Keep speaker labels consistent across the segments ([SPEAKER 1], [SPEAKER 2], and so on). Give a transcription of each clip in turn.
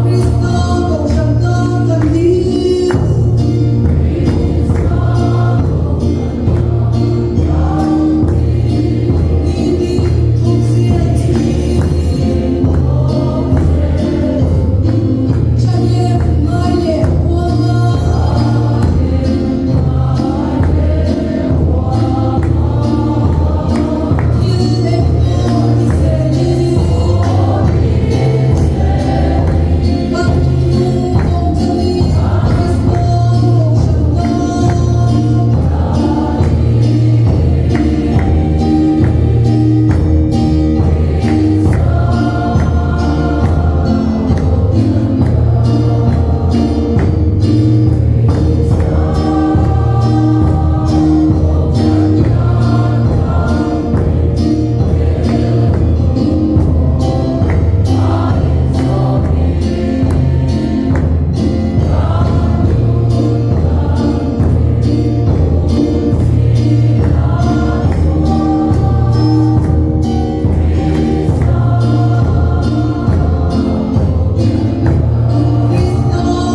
[SPEAKER 1] Krista Kohhran tan kan ni. Nitin thawmzia thin. Thahnem ngai leh huanga. Thil engpawh ti zelin. Kan thuthlung awm ka ni Krista Kohhran tan.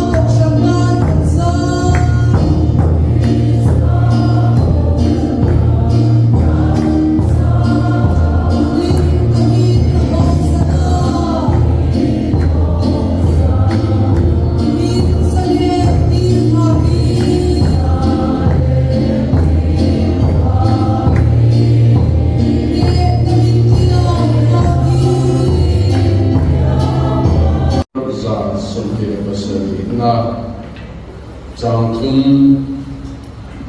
[SPEAKER 1] Krista Kohhran tan kan zai. Hlim takin hawsana. Min zalen tir nghakin. Hnehna min tiam vangin.
[SPEAKER 2] 127 chang thum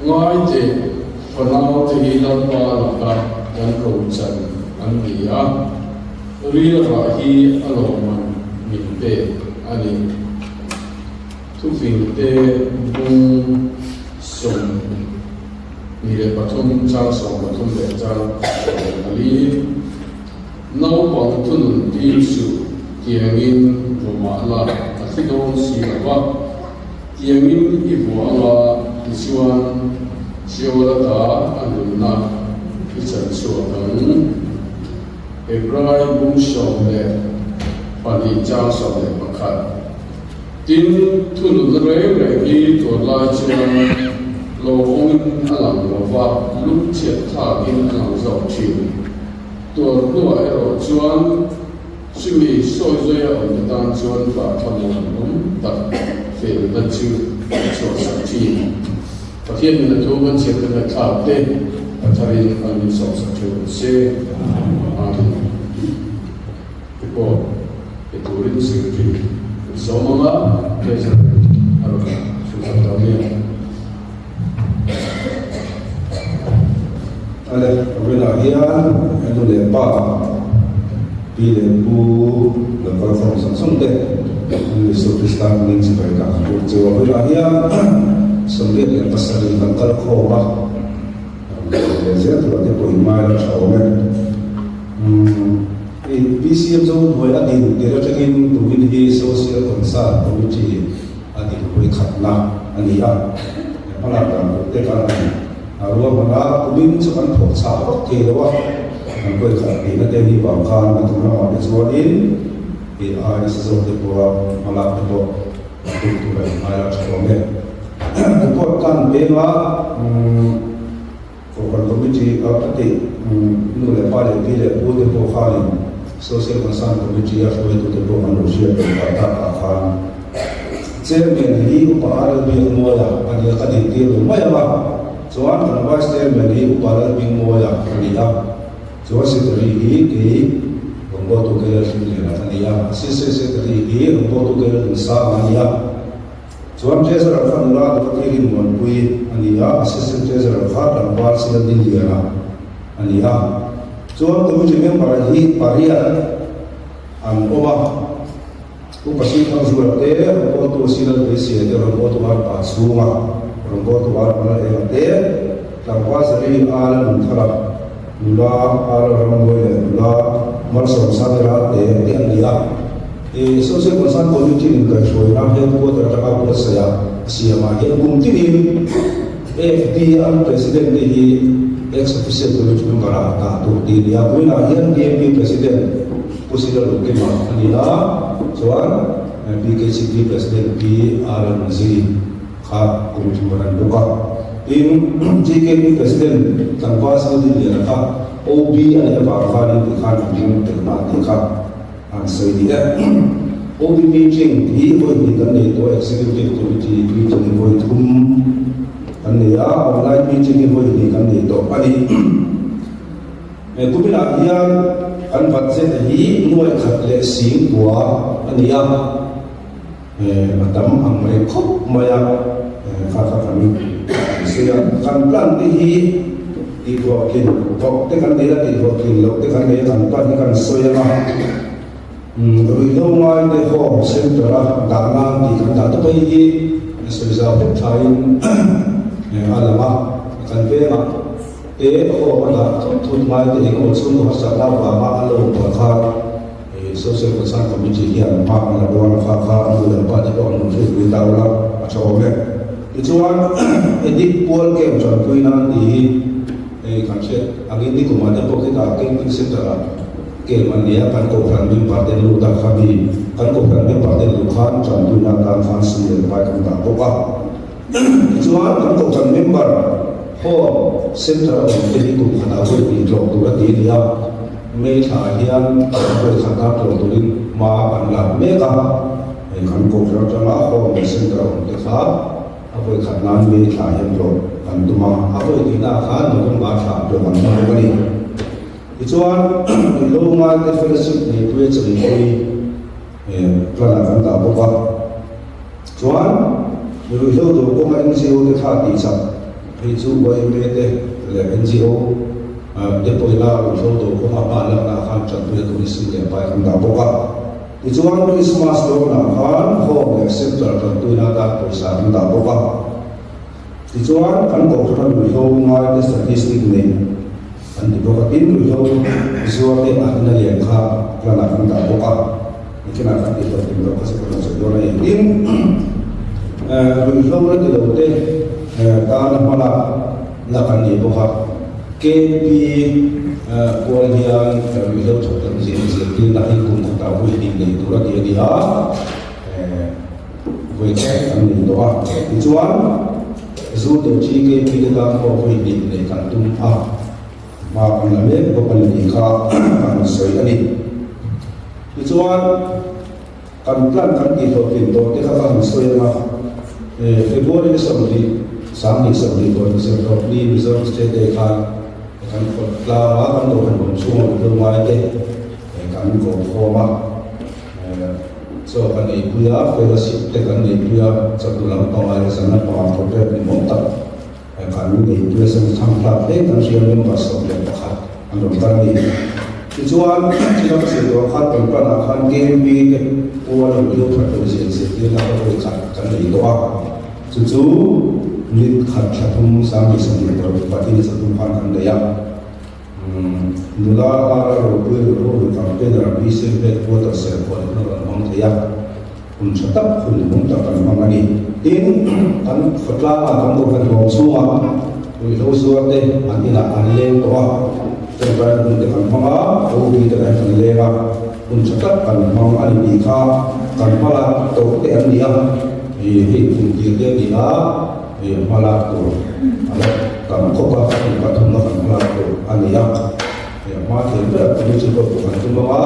[SPEAKER 2] ngai teh fanau te hi Lalpa laka kan rochan an ni a, rilrah hi a lawmman min pek a ni. Thufing te bung 23 chang 13 leh chang 14. Naupang thunun tir suh tiangin vawmah la a thi dawn si lo va, tiangin i vuah anga tichuan Sheol ata a nunna i chan chhuak ang. Hebrai bung 12 chang 11. Tin, thununna reng reng hi tunlai chuan lo awmin a lang lo va, lungchhiat thlakin a lang zawk thin. Tuar hnuah erawh chuan chumi sawi zawia awmte tan chuan vahthla muanawm tak felna chu a chhuahsak thin. Pathian min a thu kan chhiat te ngaihthlak te a tharin an min sawmsak theuh ang se. Amen. Report pe turin Secretary kan sawm ang a, Treasurer a rawn chhuhsak dawn nia.
[SPEAKER 3] Ale, Rinah hian a nu leh pa, pi leh pu lo kal khawm zawng zawng te an Isua Krista hmingin chibai ka han buk chu a. Rinah hian 87 kan kal khawm a, leh zel tur te pawh in ngai la tha awm e. BCM Zohnuai a din tir atangin tumin hi Social Concern Committee a dinpui khatna a ni a, hmalak dan tur te kan han ruahman a, kumin chu kan thawk chhah vak thei lo a, kan pawi khat tihna te nih vang khan a tum lamah te chuanin tih ai nasa zawk te pawha hmalak te pawh a tum tur a inngai la tha awm e. Report kan peng a, Kohhran Committee a ka tih nu leh pa leh pi leh pu te pawh khanin Social Concern Committee a hruaitute pawh kan lo hriat ve tak tak ah khan Chairman hi Upa Arel Biakmawia a nia ka dintir lo mai ang a, chuan kan Vice Chairman hi Upa Lalbingmawia a ni a, chuan Secretary hi kei Rawngbawltu Keila Hlimliana ka ni a, Assistant Secretary hi Rawngbawltu Keila Dunsanga a ni a. Chuan Treasurer kha nula Dorothy Rinmuanpui a ni a, Assistant Treasurer kha tlangval Sial Dinliana a ni a. Chuan Committee member hi pariat an awm a. Upa Singthangzuala te, rawngbawltu Sinal Beiseia te, rawngbawltu Arpa Chhunga, rawngbawltu Arpa Lalenga te, tlangval Zari Ala Nunthara, nula Ala Rammawi leh nula Malsawmsani Ralte te an ni a. I Social Concern Committee in kaihhruaina Headquarter atanga buatsaih a siamah hian kum tinin AFD an President te hi Ex-Officio Committee member ah dah tur tih a ni a. Kuminah hian DMP President Pu Sila Lungkima a ni a, chuan BKCP President Pi R Nziri kha kum thum a ran bawk a. Tin, GKP President Tlangval Sangdinliana kha OB a nih avang khanin tikhan an ring tel mah tih kha an sawi ni e. OB meeting hi vawi hnih kan nei tawh a, Executive Committee meeting hi vawi thum kan nei a, online meeting hi vawi hnih kan nei tawh a ni. He kuminah hian kan budget hi nuai khat leh sing kua a ni a, a tam ang reng khawp mai a, kha kha kan sawi a. Kan plan te hi tihhlawhtlin tawh te kan nei a, tihhlawhtlin loh te kan nei a, kan plan hi kan sawi ang a. Ruihhlo ngai te home center a dah nan tih kan dah tawp a, hei hi sawi zau hlek thain a lang a, kan vengah. Te hawm a dah thut thut ngai te eng emaw chhungkaw harsatna avanga an lo awm phah khan Social Concern Committee hian hma an la dawn a, kha kha nu leh pa te pawh an rawn hrilhpui ta ula a tha awm e. Tichuan Edit Pual Camp tanpui nan tih hi hei kan hriat angin nikumah te pawh khitah Camping Centre ah camp an nei a, kan kohhran member te an lut a, khami kan kohhran member te an luh khan tanpuina atan khan sum leh pai kan dah bawk a. Tichuan, kan kohhran member home centre a awm te hi kum khatah vawi hnih tlawh tur a ti a ni a, May thla hian vawi khatah tlawh turin hma an lak mek a, hei kan kohhran atanga home centre a awm te kha a vawi khat nan May thla hian tlawh kan tum a, a vawi hnihna khan November thla tlawh kan hmang bawk a ni. Tichuan, Lo Ngaite Fellowship Neihpuia Chawlhpui plan ah kan dah bawk a. Chuan, ruihhlo do kawnga NGO te thla tih chak phei chu yma te leh NGO te pawina ruihhlo do kawnga hma an lakna ah khan tanpuina turin sum leh pai kan dah bawk a. Tichuan, Christmas dawnah khan home leh centre tanpuina atan pawisa kan dah bawk a. Tichuan, kan kohhrana ruihhlo ngaite statistic nei an ti bawk a, tin ruihhlo zuar te a hna lian kha plan ah kan dah bawk a, nikinah kan tih hlawh tum loh kha chu ka rawn sawi dawn a ni. Tin, ruihhlo la ti lo te tana hmalak la kan nei bawk a, KP kual hian ruihhlo thawk tam zir zirtirna hi kum khatah vawi hnih nei tur a ti a ni a. Vawi khat kan nei tawh a, tichuan zu leh GKP te tan pawh vawi hnih neih kan tum a, hma kan la mek bawk a ni tih kha kan rawn sawi a ni. Tichuan kan plan kan tihhlawhtlin tawh te kha ka han sawi ang a, February ni 20, 2020 pawh Zirtawpni Mizoram State Day khan kan khawt tlang a, kan kohhran awm chhunga ruihhlo ngai te kan kawmkhawm a. Chaw kan eipui a, fellowship te kan neipui a, chawhnu lampangah leh zan lampangah program hlimawm tak kan neipui a, chuan thlang hlak hle kan hria member 11 an rawn kal a ni. Tichuan, thil a ka sawi tawh khan kan plan ah khan KMP te pual a video that loh zia zirtirna ka vawi khat kan nei tawh a, chu chu nit khat thla thum 2025 ni zathum khan kan nei a. Nula ara ropui ruhro ru campaigner BCM headquarter serhpuan hun a rawn hmang thei a, hun tha tak, hun duhawm tak kan hmang a ni. Tin, kan khawtlangah kan kohhran hlawm chhungah ruihhlo zuar te an inah an leng tawh a, tawngtaina hun te kan hmang a, OB te lah hi kan leng a, hun tha tak kan hmang a ni tih kha kan hmalak tawh te an ni a, hei kum tir te a ni a. Hei hma lak tur a la tam khawp a, hei pathumna kan hma lak tur a ni a. Hei a hma thei ber committee pawh kan tum ang a,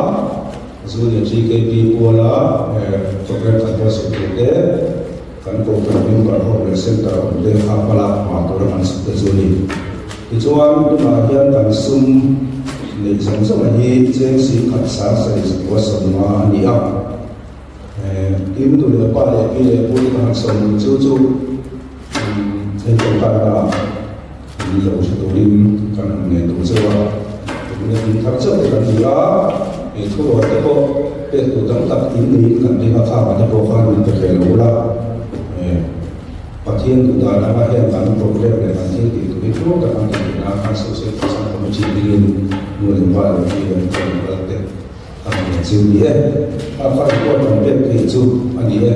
[SPEAKER 3] Junior GKP puala program kan buatsaih tur te, kan kohhran member ho leh centre awm te kha hma lak hma tura kan suk te chu a ni. Tichuan tunah hian kan sum neih zawng zawng hi cheng 10,750 a ni a. Tin, nu leh pa leh pi leh pu te ka han sawm duh chu chu hei tawngtaina min lo hre turin kan han ngen duh cheu a. Tuna in thar chauh te kan ni a, he thurual te pawh pek tur tam tak in niin kan ring a, khang ah te pawh khan min pe ve lo ula. Pathian duh dan anga hian kan program leh kan thil tih tur hi tluang tak an ti thin a, kan Social Concern Committee hmingin nu leh pa leh pi leh pu leh kal te kan rawn cheu ni e. Kha kha report kan pek theih chu a ni e.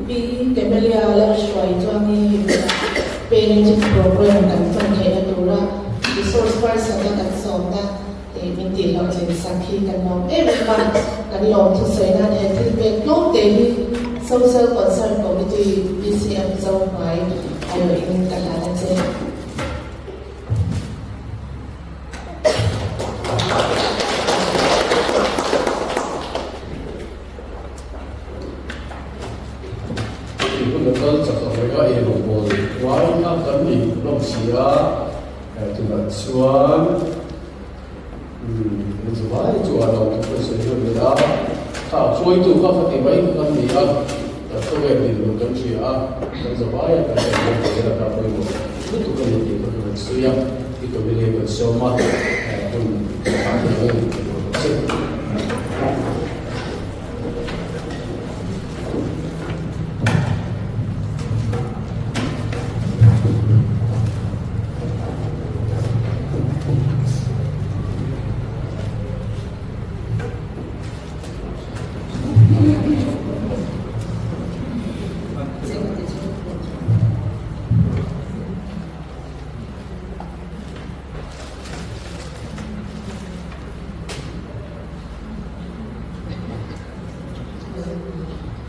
[SPEAKER 4] Pi Camelia Lalhruai chuan hi parenting program kan hman theihna tura resource person a kan sawmna tih min tih hlawhtlin sak hi kan lawm em em a, kan lawm thusawi nan he thil pek tlawm te hi Social Concern Committee PCM Zohmai aiawhin ka hlan a che.
[SPEAKER 2] Tih hun a kal chak ang reng a, ei rawngbawl ngai kha kan ni hlawm si a, tunah chuan umm zuvai chu a lo thu sawi hlawm leh a, kha hruaitu kha kha ti mai kha kan ni a, kan khawvel dinhmun kan hria a, kan zavai a kan enkawl thei a, ka pawimawh lutuk a ni tih kha kan han sawi a, i committee kan sawm a, hun tha thei ang em tih che.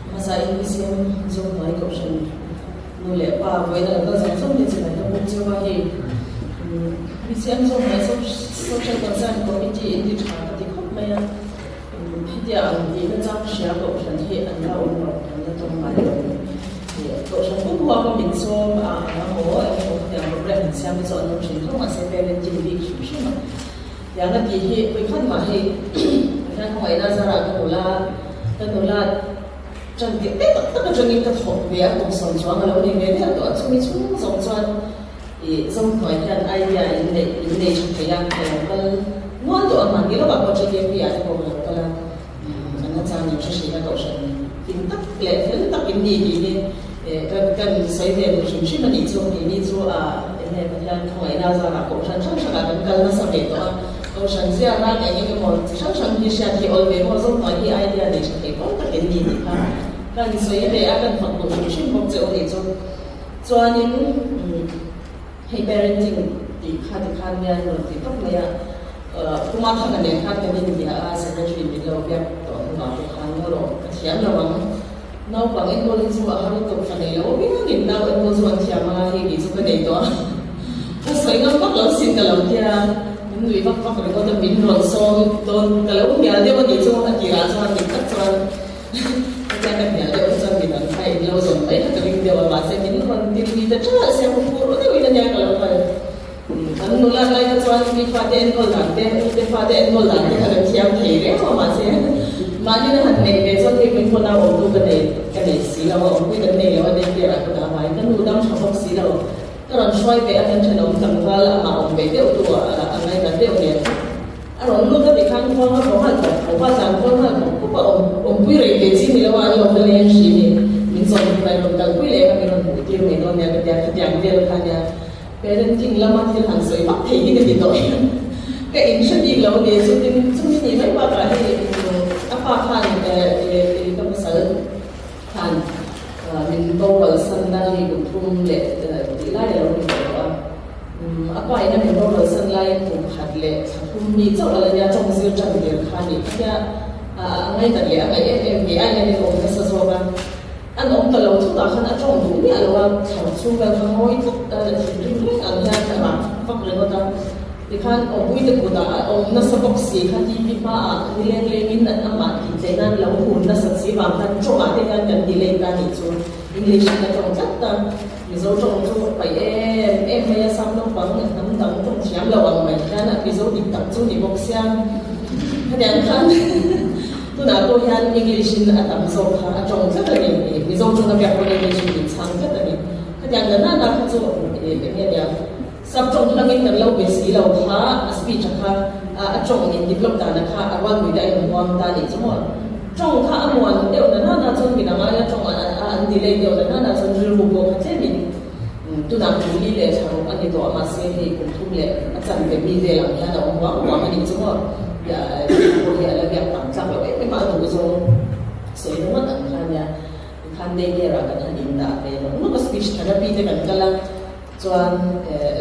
[SPEAKER 4] Hmasa in Misiam Zohnuai Kohhran nu leh pa vawiin a lo kal zawng zawng te chu kan la bawk cheu a hei Misiam Zohnuai Social Concern Committee in ti tha ka ti khawp mai a hetia ang tih na chang hria Kohhran hi an la awm lo an la tawng ngai lo Kohhran pum huam a min sawm a ang a maw eng emaw khatiang program han siam te chu an awm thin tho mahse parenting bik hrim hrim a. Tiang a tih hi puikhat mah hei Pathian khawngaihna zarah ka nula ka nula tan tirh te tak tak atangin ka thawk ve a kum sawm chuang a lo ni ve der tawh a chumi chhung zawng chuan ih Zohnuai hian idea in neih in nei tha thei a ka lo kal nual tawh a mahni lawkah pawh TKP ah te pawh ka lo kal a an la chang in hre hrin a kohhran hlim tak leh fel tak in ni tih hi kan kan sawi ve duh hrim hrim a nih chu keini chu a enge Pathian khawngaihna zarah kohhran hrang hrangah kan kal nasa ve tawh a kohhran zia ran eng eng emaw chi hrang hrang hi hriat hi awl ve maw Zohnuai hi idea nei tha thei pawl tak in ni tih kha kan sawi ve a kan fak duh hrim hrim bawk che u nih chu chuanin Hei parenting tih kha ti khan mian rawn ti tawp mai a, Puma Thanga nen khan kan inbia a, secretary min lo biak tawh hnuah pawh khan ngaw rawh ka thiam lo ang, naupang enkawl hi chu a har lutuk fa nei lo apiangin nau enkawl chu an thiam a, hei kei chu ka nei tawh a, ka sawi ngam vak lo sin ka lo tia, min nuih vak vak ringawt a, min rawn sawm dawn ka lo hnial deuh a nih chu a tirah chuan dik tak chuan. Hetiang ka hnial deuh hi chuan midang kha in lo zawm mai kha ka ring deuh a, mahse min rawn ti lui ta ṭalh sia ka phur deuhin ania ka lo kal. Kan nula lai kha chuan mi fate enkawl dan te, ute fate enkawl dan te kha kan thiam thei reng a, mahse mahni na han neih ve chuan hei min phone a awmtu ka nei ka nei si lo a, awmpui kan nei lo a daycare ah ka dah avangin ka nu dam ṭha bawk si lo. Ka rawn hruai ve a, kan ṭhenawm tlangval amah awm ve deuh tu a ngainat deuh nen. A rawn lut a ti khan khuang a vaw nghal khawp khawp a, zan khuang nghal khawp khawp a, awm awmpui rei ve chi ni lo a, an lo va leng hri ni, min zawm hun a rawn kalpui leh kha min rawn hmuh tir mai dawn nia ka tia, khatiang vel kha nia parenting lama thil han sawi vak thei hi ka ti tawh hian ka inhre bik lo a ni, chutin chumi nih mai bakah hei a pa khan ka pasal khan min boral sanna hi kum thum leh tih lai a lo ni tawh a. A pa in a min boral san laiin kum khat leh thla thum mi chauh a la nia, tawng zir tan tir kha a nih kha tia a ngaihdan leh a ngaih em em ve a hian in awm nasa zawk a. An awm ta lo thutah khan a tawng duh miah lo a, thla chhung vel kha ngawi tlat a, thinrim reng ang hian a rak vak ringawt a. Tikhan awmpuite kutah a awm nasa bawk si kha TV hmaah nileng lengin an amah tih tleh nan lo hun nasat si vang khan tawngah te hian kan delay ta nih chu English in a tawng tlat ta. Mizo tawng chu a paih em em mai a, Sap naupang hnam dang tawng thiam lo ang mai hian a Mizo dik tak chu ni bawk sia. Khatiang khan tunah pawh hian English in a tam zawk kha a tawng tlat a ni. Mizo tawng a biak pawn English in min chhang tlat a ni. Khatiang na nana kha chu eng nge nia Sap tawng hlangin kan lo be si lo kha a speech a kha a tawng in develop dan a kha a rualpui te a inhuam ta nih chu maw. Tawng kha a muan deuh na nana chuan midang aia tawng a an delay deuh na nana chuan rilru pawh kha tlemin tunah kum li leh thla ruk a ni tawh a mahse hei kum thum leh a chanve mi vel ang hian a awm huam huam a nih chu maw. Pawh hi a la biak tam tlak loh em em a a duh zawng sawi ringawt ang kha nia. Tikhan daycare ah kan han indah ve nawk nawk a speech therapy te kan kal a. Chuan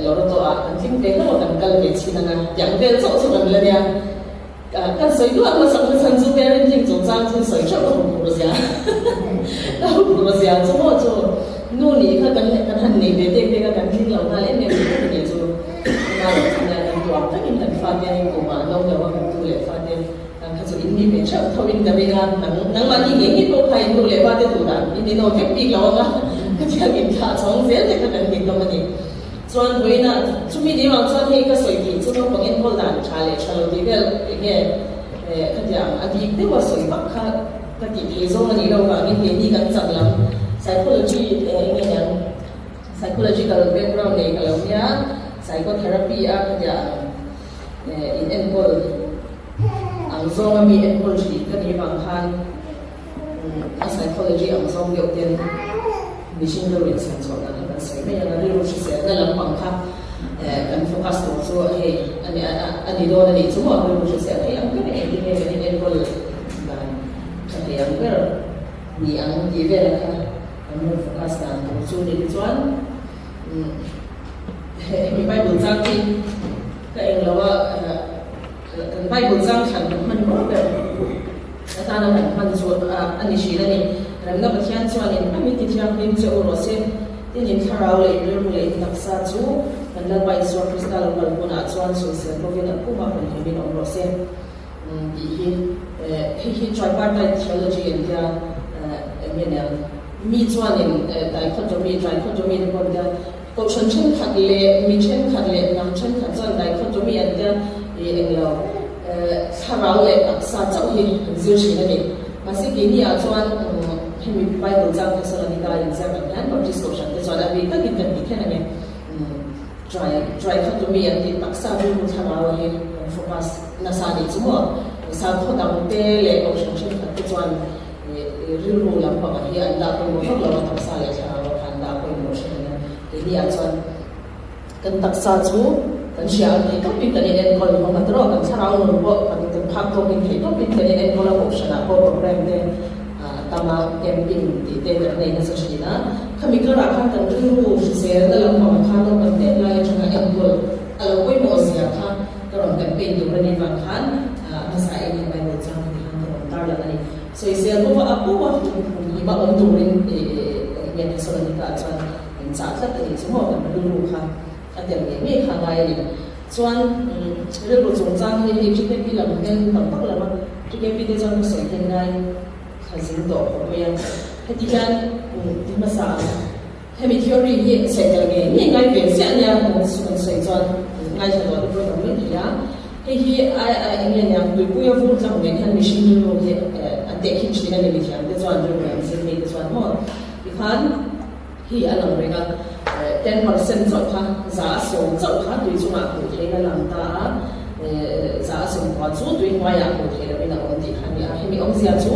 [SPEAKER 4] Loreto ah kan tling ve hlauh a kan kal ve chhin anga tiang vel chauh chu kan la nia. Kan sawi duah hmasak na chhan chu parenting chungchang thil sawi theuh ka huphurh zia ka huphurh zia chu maw chu nu nih kha kan kan han nei ve tek tek a kan tling lo nghal em em tih ka ni chu tunah loh chu nia kan tuam takin kan fate kumah an awm lo a kan tu leh fate Nang kha chu in ni ve theuh tho in ka ring a, nang nangmahni ngei ngei pawh kha in nu leh pa te duh dan in inawm vek bik lo ang a, khatiang in thlah chhawng zel te kha kan ni hlawm a ni. Chuan vawiinah chumi ni vang chuan hei ka sawi tih chu naupang enkawl dan tha leh tha lo tih vel eng nge khatiang a bik deuh a sawi vak kha ka tih thei zawng a nih loh vangin keini kan chak lam psychology eng nge niang psychological background nei ka lo nia psychotherapy a khatiang in enkawl ang zawnga mi enkawl thin ka nih vang khan a psychology ang zawng deuh ten mihring rilru insiam chhuah dan kha kan sawi mai ang a, rilru hriselna lampang kha kan focus tur chu hei a ni dawn a nih chu maw, rilru hrisel thei ang ber engtin nge kan inenkawl dan tha thei ang ber ni ang tih vela kha kan rawn focus dan tur chu ni tichuan hemi Bible chang hi ka eng lo a kan Bible chang thlan kan hman rual ber atana kan hman chu a ni hrin a ni. Remna Pathian chuanin a mi tithianghlim che u rawh se, tin in thlarau leh in rilru leh in taksa chu kan Lalpa Isua Krista lo kal hunah chuan sawisel hovin a pumah hun himin awm rawh se tih hi hei hi tripartite theology an tia eng nge niang. Mi chuanin dichotomy, trichotomy te pawh an tia, kohhran thenkhat leh mi thenkhat leh hnam thenkhat chuan dichotomy an tia i englo thlarau leh taksa chauh hi an zir thin a ni. Mahse keini ah chuan hemi Bible chang Thessalonica inziak ang hian Baptist kohhran te chuan a bik takin kan ti kher ang e. Tri, trichotomy an tih taksa rilru thlarau hi kan focus nasa a nih chu maw. Sakhaw dang te leh kohhran thenkhat te chuan Rilru lampangah hi an dah pawimawh vak lo a, taksa leh thlarau kha an dah pawimawh hrim a nia. Keini ah chuan kan taksa chu kan hria a, theih tawpin kan inenkawl hlawm a tawrh a, kan thlarau nun pawh kan kan phak tawkin theih tawpin kan inenkawl a, kohhranah pawh program te a tam a, camping tih te kan nei nasa thin a. Khami karah khan kan rilru hriselna lampangah khan naupang tet lai atanga enkawl a lo pawimawh zia kha ka rawn campaign tur a nih vang khan hmasa in he Bible chang hi tikhan ka rawn tarlang a ni. Sawisel bawk a, a pum a humhim a awm turin eng nge Thessalonica ah chuan min chah tlat a nih chu maw kan rilru kha a tel ngei ngei kha ngai a ni. Chuan rilru chungchang hi hei TKP lam hian tam vak lo a, TKP te chuan ka sawi hian ngai thla zing tawh khawp mai a, heti hian ti hmasa ang. Hemi theory hi sawi tel ngei ngei ngai ve chiah nia kan kan sawi chuan ngaithla tawh te pawh kan mai thei a. Hei hi a eng nge niang tuipui a vur tlang nen hian mihring rilru hi an tehkhin thin a ni mithiam te chuan rilru an zir mi te chuan maw tikhan hi a lang reng a 10% chauh kha za a sawm chauh kha tui chungah hmuh theihna lang ta a za a sawmkua chu tui hnuaiah hmuh theih lohin a awm tih kha a ni a. Hemi awmzia chu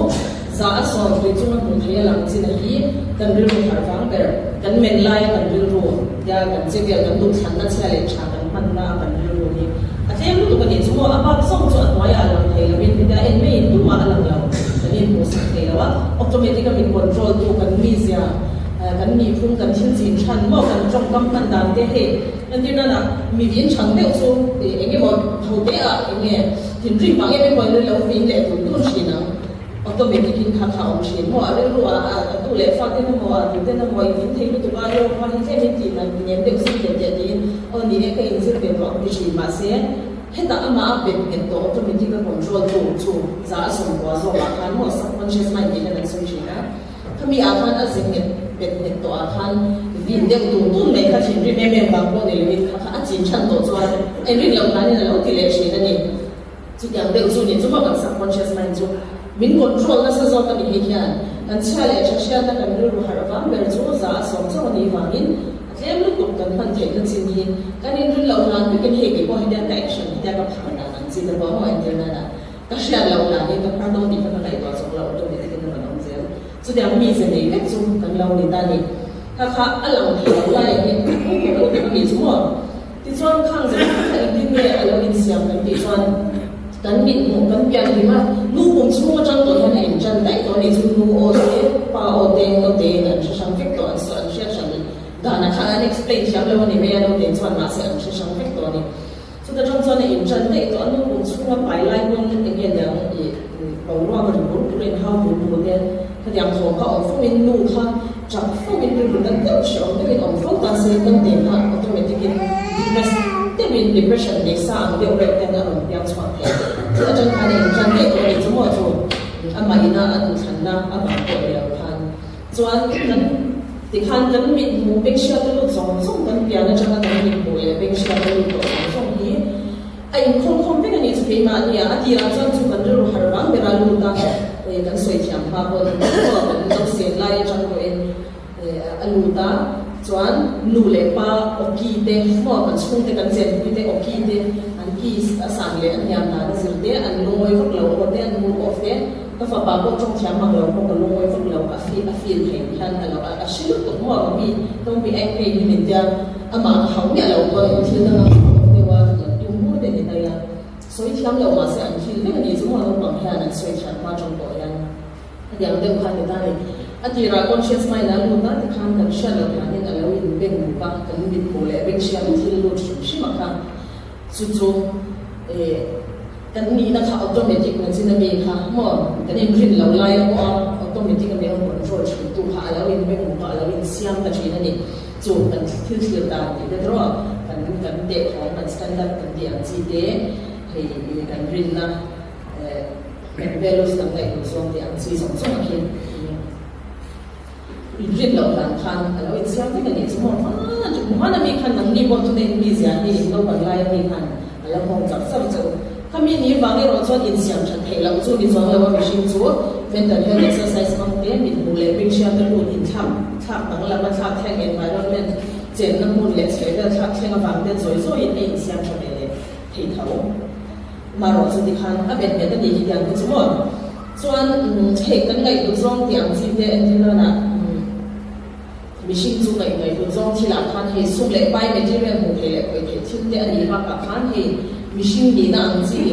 [SPEAKER 4] za a sawm tui chunga hmuh theih a lang chin a hi kan rilru harh vang ber, kan men laia kan rilru tia kan che vel kan duhthlanna chhia leh tha kan hmanna a kan rilru hi a tlem lutuk a nih chu maw a bak zawng chu a hnuaiah a lang thei loin hetia en maiin tumah a lang lo kan inhmuhsak thei lo a, automatic a min control tu kan mizia kan nihphung kan thil chin than maw kan tawngkam hman dan te hei Entir nana mi vin chhan deuh chu eng emaw tho te ah eng nge thinrim vang em emaw in lo vin leh dun dun thin ang. Automatic in kha kha awm thin maw a rilru ah a tu leh fa ten emaw a tu ten emaw i vin thei lutuk a yo kha hi tlem in tih nat nem deuh zir ve teh tiin aw ni e ka inzir ve tawh ang ti. thin mahse hetah amah a bet nghet tawh automatic a control tu chu 190 zawkah khan maw subconscious mind tih hian an sawi thin a. Khami ah khan a ze nghet bet nghet tawh ah khan vin deuh tun tun mai kha thinrim em em vang pawh ni loin kha kha a chin than tawh chuan engrin loh danin a lo ti leh thin a ni. Chutiang deuh chu ni chu maw kan subconscious mind chu min control nasa zawk a ni hei hian kan chhia leh tha hriatna kan rilru harh vang ber chu 100 chauh a nih vangin a tlem lutuk kan hman theihna chin hi kan inrin loh hlan vekin hei keipawh hetiang ka action hetiang ka phar dan ang chi te pawh maw entir nana Ka hriat loh danin ka phar dawn tih kha ka ngaihtuah chawk loh automatic in a rawn awm zel. Chutiang mize nei vek chu kan lo ni ta ni. Kha kha a lang thei lo lai ang in a thu pawh lo tak a nih chu maw? Tichuan khang zet kha kha engtin nge a lo insiam kan tih chuan kan mit hmuh kan pian hlim a, nu pum chhung atang tawh hian a intan daih tawh a nih chu nu aw te, pa aw te, naute in an hre hrang vek tawh an sawi an hriat hran danah khan an explain thiam lo a ni mai a naute chuan mahse an hre hrang vek tawh a ni. Chuta tang chuan a inṭan daih tawh a, nu pum chhunga pai lai pawn eng nge niang ih boruak ri bur bur in hau bur bur te khatiang thawm kha awm fo in nu kha ṭap fo in rilru nat deuh hrehawm deuh in awm fo ta se naute kha automatic in depress deuh in depression nei sa ang deuh reuh ten a rawn piang chhuak thei. Chuta tang khan a inṭan daih tawh a ni chu maw chu amah ina a duhthlanna avang pawh ni lo khan. Chuan kan tikhan kan mithmuh beng hriat a lut zawng zawng kan pian atanga kan mithmuh leh beng hriat a lut tawh zawng zawng hi a inkhawm khawm vek a nih chu keimahni a, a tirah chuan chu kan rilru harh vang ber a lut a, kan sawi thiam hma pawh ni maw kan lo sen lai atang pawhin a lut a, chuan nu leh pa awki te maw kan chhungte kan chenpui te awki te an ki a san leh a hniam dan a zir te an lungawi vak lo aw te an mood off te. Ka fapa pawh tawng thiam mang lo pawh ka lungawi vak lo, a feel a feel thei ti hian a lo a hre lutuk maw ka mi don't be angry hi min tia amah ka hau miah lo pawn thil dang a hau lo deuh a lo tum bur te ni daih a, sawi thiam lo mahse an feel vek a ni chu maw naupang hian an sawi thiam hma tawng pawh hian hetiang deuh kha ni ta ni. A tirah conscious mind a lut a tikhan kan hriat loh hlanin a lo in beng buk a, kan mithmuh leh beng hriat thil lut hrim hrim a kha. Chu chu eh kan nihna kha automatic na chin a mi kha maw kan inrin lo lai a pawh a automatic a mi rawn control thin tu kha a lo in beng bawk a a lo in siam ta thin a ni. Chu kan thil thlir dan tih te erawh kan kan tehkhawm kan standard kan tih ang chi te hei kan rinna eh kan values kan ngaihtuah zawng tih ang chi zawng zawng a khi. Inrin loh dan khan a lo insiam vek a nih chu maw? Hmana chu hmana mi khan nangni pawh chu nei mi zia hi in naupang lai ami khan a lo nghawng char char che u. Khami ni vang erawh chuan insiam that theih loh chu ni chuang lo a mihring chu mental health exercise hmang te, mithmuh leh bengchhiat te lut inthlak thlak danglam a thlak thleng environment chenna hmun leh chhehvel thlak thleng avang ten zawi zawiin a insiam tha ve leh thei tho. Marawh chu tikhan a bet bet a nih hi tiang te chu maw? Chuan hei kan ngaihhlut zawng tih ang chi te entir nanah mihring chu ngaih ngaihhlut zawng thilah khan hei sum leh pai material hmuh theih leh khawih theih thil te a nih bakah khan hei mihring nihna ang chi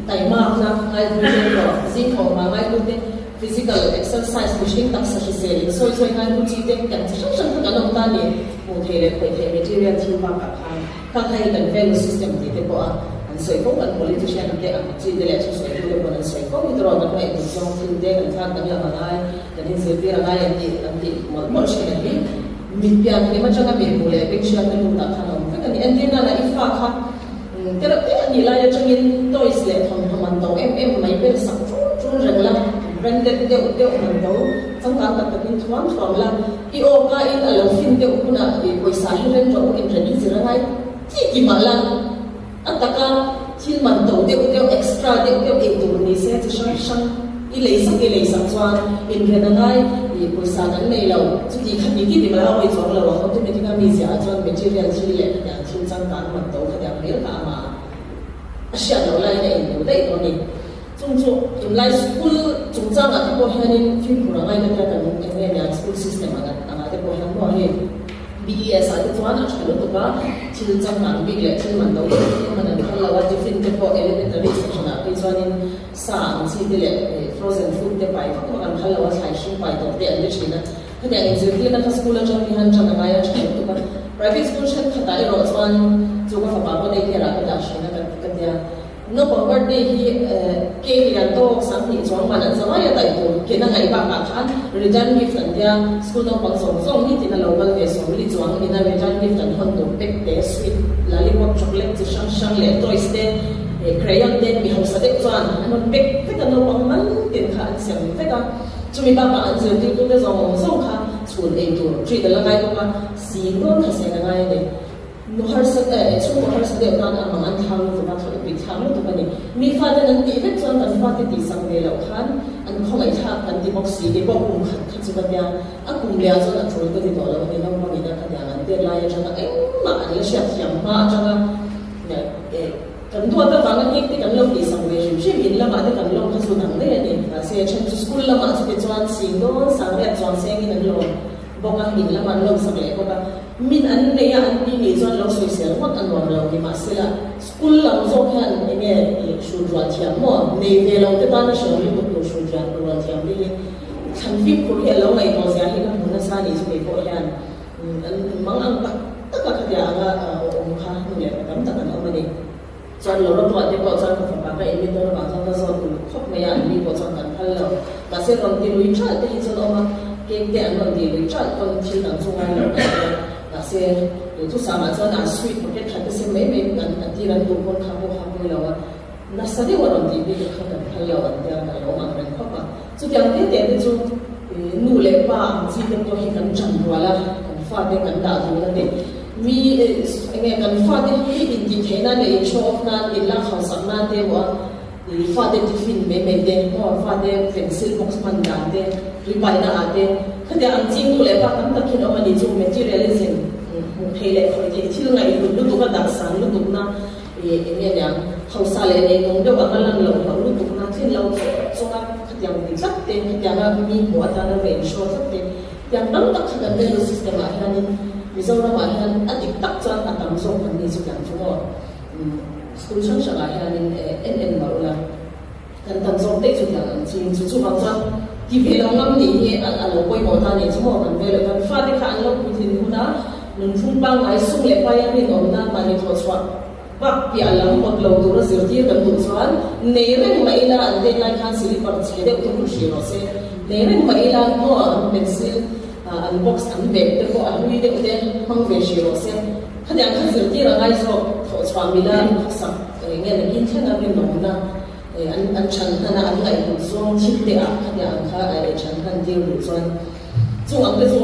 [SPEAKER 4] taimakna ngaihhlut te erawh zingthawh hma ngaihhlut te physical exercise mihring taksa hrisel in sawi sawi ngaihhlut chi te kan chi hrang hrang kha kan awm ta a ni hmuh theih leh khawih theih material thil bakah khan. Khang kha hi kan value system tih te pawh a an sawi fo, kan politician te ang chi te leh thusawi tu te pawn an sawi fo hi tawrh kan ngaihtuah zawng thil te kan thlak danglam a ngai, kan inzirtir a ngai an tih an tih mawlh mawlh thin a hi. Mit pian hlim atanga mit hmuh leh beng hriatna lutah khan a awm vek a ni. Entir nana i fa kha tereuh te a nih lai atangin toys leh thawmhnaw man to em em mai ber sak tul tul reng la, branded deuh deuh man to changkang tak takin thuam thuam la, I aw ka in a lo fin deuh hunah i pawisa hi reng rawh u in ren hi zir a ngai ti ti mah la, a taka thil man to deuh deuh extra deuh deuh ei tur ni se chi hrang hrang i lei sak i lei sak chuan in ren a ngai i pawisa kan nei lo chuti kha ti ti ti mah la a awi chuang lo a automatic a mi ziah ah chuan material thil leh khatiang thil changkang man to khatiang hmel kha amah a hriat loh laiin a in lo daih tawh a ni. Chung chu tunlai school chungchangah te pawh hianin fimkhur a ngai ka tia kan eng nge nia school system ang angah te pawh hian maw hei BES ah te chuan a tha lutuk a, thil changkang bik leh thil man lo deuh thil man an phal lo a, tiffin te pawh elementary section ah phei chuanin sa ang chi te leh frozen food te pai vak vak an phal lo a, thlai hring pai tawp te an ti thin a, khatiang inzirtirna kha school atang hian tan a ngai a tha lutuk a, private school thenkhatah erawh chuan chu ka fapa pawh daycare ah ka dah thin a ka tia. Naupang birthday hi cake lian tawk 2000 chuang man an za mai a daih tur ken a ngaih bakah khan return gift an tia school naupang zawng zawng nitin a lo kal ve 40 chuang ina return gift an hawn tur pek te sweet lollipop chocolate. chi hrang hrang leh toys te crayon te mi hausa deuh chuan an rawn pack vek a, naupang mal tin kha an sem vek a, chumi bakah an zirtirtute zawng zawng kha chhun ei tur treat a la ngai bawk a, si dawn kha sen a ngai a ni. Nu harsa eh chhungkaw harsa deuh tan a mang an thlang lutuk a, thlawh ipui thlak lutuk a ni. Mi faten an tih vek chuan kan fate tihsak ve loh khan an khawngaih thlak kan ti bawk si, kei pawh kum khat kha chu ka tia, a kum leh ah chuan a tul ka ti tawh lo a ni, naupangin a ka tiang an tet lai atanga engmah an la hriat thiam hma atanga eh kan duat avanga cake te kan lo tihsak ve hrim hrim, in lamah te kan lawm kha chu dang daih a ni, mahse a then chu school lamah chute chuan sing dawn sangriat chuang sengin an lawm. bawk a, in lamah an lo sak leh bawk a, min an nei a, an pi nih chuan lo sawisel ngawt a nuam lo ni mahsela school lam zawk hian eng nge ih hrut rual thiam maw nei ve lo te tana hriau lutuk tur hrut rian rual thiam te hi thlan fimkhur hi a lo ngaihtuah zia hi ka hmu nasa nih chu kei pawh hian an mang ang tak tak a khatia anga awm kha nu leh pa tam tak an awm a ni. Chuan lo la tuah te pawh chuan ka fapa ka inmi dawn avang chuan ka zawt uluk khawp mai a, an ni pawh chuan kan phal lo. Mahse rawn ti lui ṭalh te hi chuan awm a, cake te an rawn ti lui ṭalh pawn thil dang chu ngai lo kan tia. Mahse duhthusam ah chuan a sweet packet khat te sem mai mai an a tir an duh pawn kha pawh kha pawi lo a, nasa deuh a rawn tih bik kha kan phal lo an tia, kan lawm ang reng khawp a. Chutiang te te te chu nu leh pa ang chi te pawh hi kan ṭan rual a, kan fate kan dah dun a ni. Mi enge kan fate hi intih theih nan leh in show off nan, in lak hausak nan te emaw a fate tiffin mai mai te maw fate pencil box hman dan te, tui paihna ah te khatiang ang chi nu leh pa tam tak hian awm a ni chu materialism hmuh theih leh khawih theih thil ngaihhlut lutuk a dahsan lutuk na ih enge niang hausa leh neinung deuh anga lan loh hlauh lutuk na tlin lo chawk chawk a khatiang ti tlat te khatianga mi hmuh atana va in show tlat te Tiang tam tak kha kan value system ah hianin Mizoram ah hian a dik tak chuan a tam zawk kan ni chu tiang chu maw school hrang hrang ah hianin en en mah ula kan tam zawk daih chu tiang ang ching chu chuvang chuan ti ve lo ngam nih hi a lo pawimawh ta nih chu maw kan value kan fate kha an lo puitlin hun a nunphung pangngai sum leh pai a rinawm nan mahni thawhchhuah Bak piah lam awt lo tura zirtir kan duh chuan nei reng mah ila an tet lai khan silipar chhe deuh te hun hrih rawh se. Nei reng mah ila maw an pencil an box an bag te pawh a hlui deuh te hmang ve hrih rawh se. Khatiang kha zirtir a ngai zawk thawh chhuah mila khawsak eng nge nakin thleng a rinawmna an an chhan hnan a an ngaihhlut zawng thil te ah khatiang kha chhan hnan tir duh chuan Chung ang te chu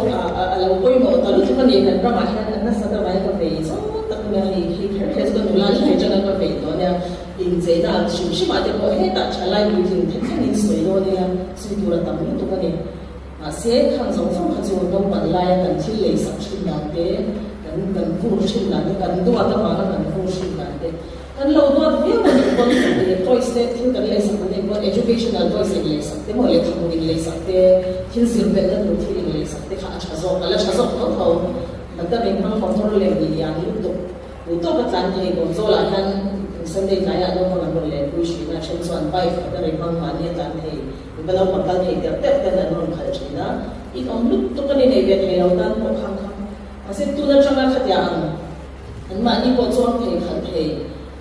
[SPEAKER 4] a lo pawimawh ta lutuk a ni. Kan ramah hian a nasat avangin ka vei zawng tak mai a, hei hi kher kher chu ka nula ni atanga ka vei tawh a nia. Incheina ang hrim hrimah te pawh hetah thalai puitling thleng thlengin sawi dawn ila sawi tur a tam lutuk a ni. Mahse, khang zawng zawng kha chu naupan laia kan thil lei sak thin dan te, kan kan vur thin dan te, kan duat avanga kan vur thin dan te, Kan lo duat viau a nih pawn toys te thil kan leisak an nih pawn educational toys in leisak te maw lehkhabu in leisak te thil zir belhna tur thil in leisak te kha a tha zawk a la tha zawk tho tho. Battery hmang motor lem lian lutuk duh tawk a tlan thei kawm zawlah hian Sunday tlaiah naupang an rawn lenpui thin a, then chuan bike battery hmang mahni a tlan thei mipa naupang kal thei terh terh ten an rawn khalh thin a, in awm lutuk a ni nei ve thei lo tan pawh khang kha mahse tun atanga khatia ang Anmahni pawh chuan thei khalh thei,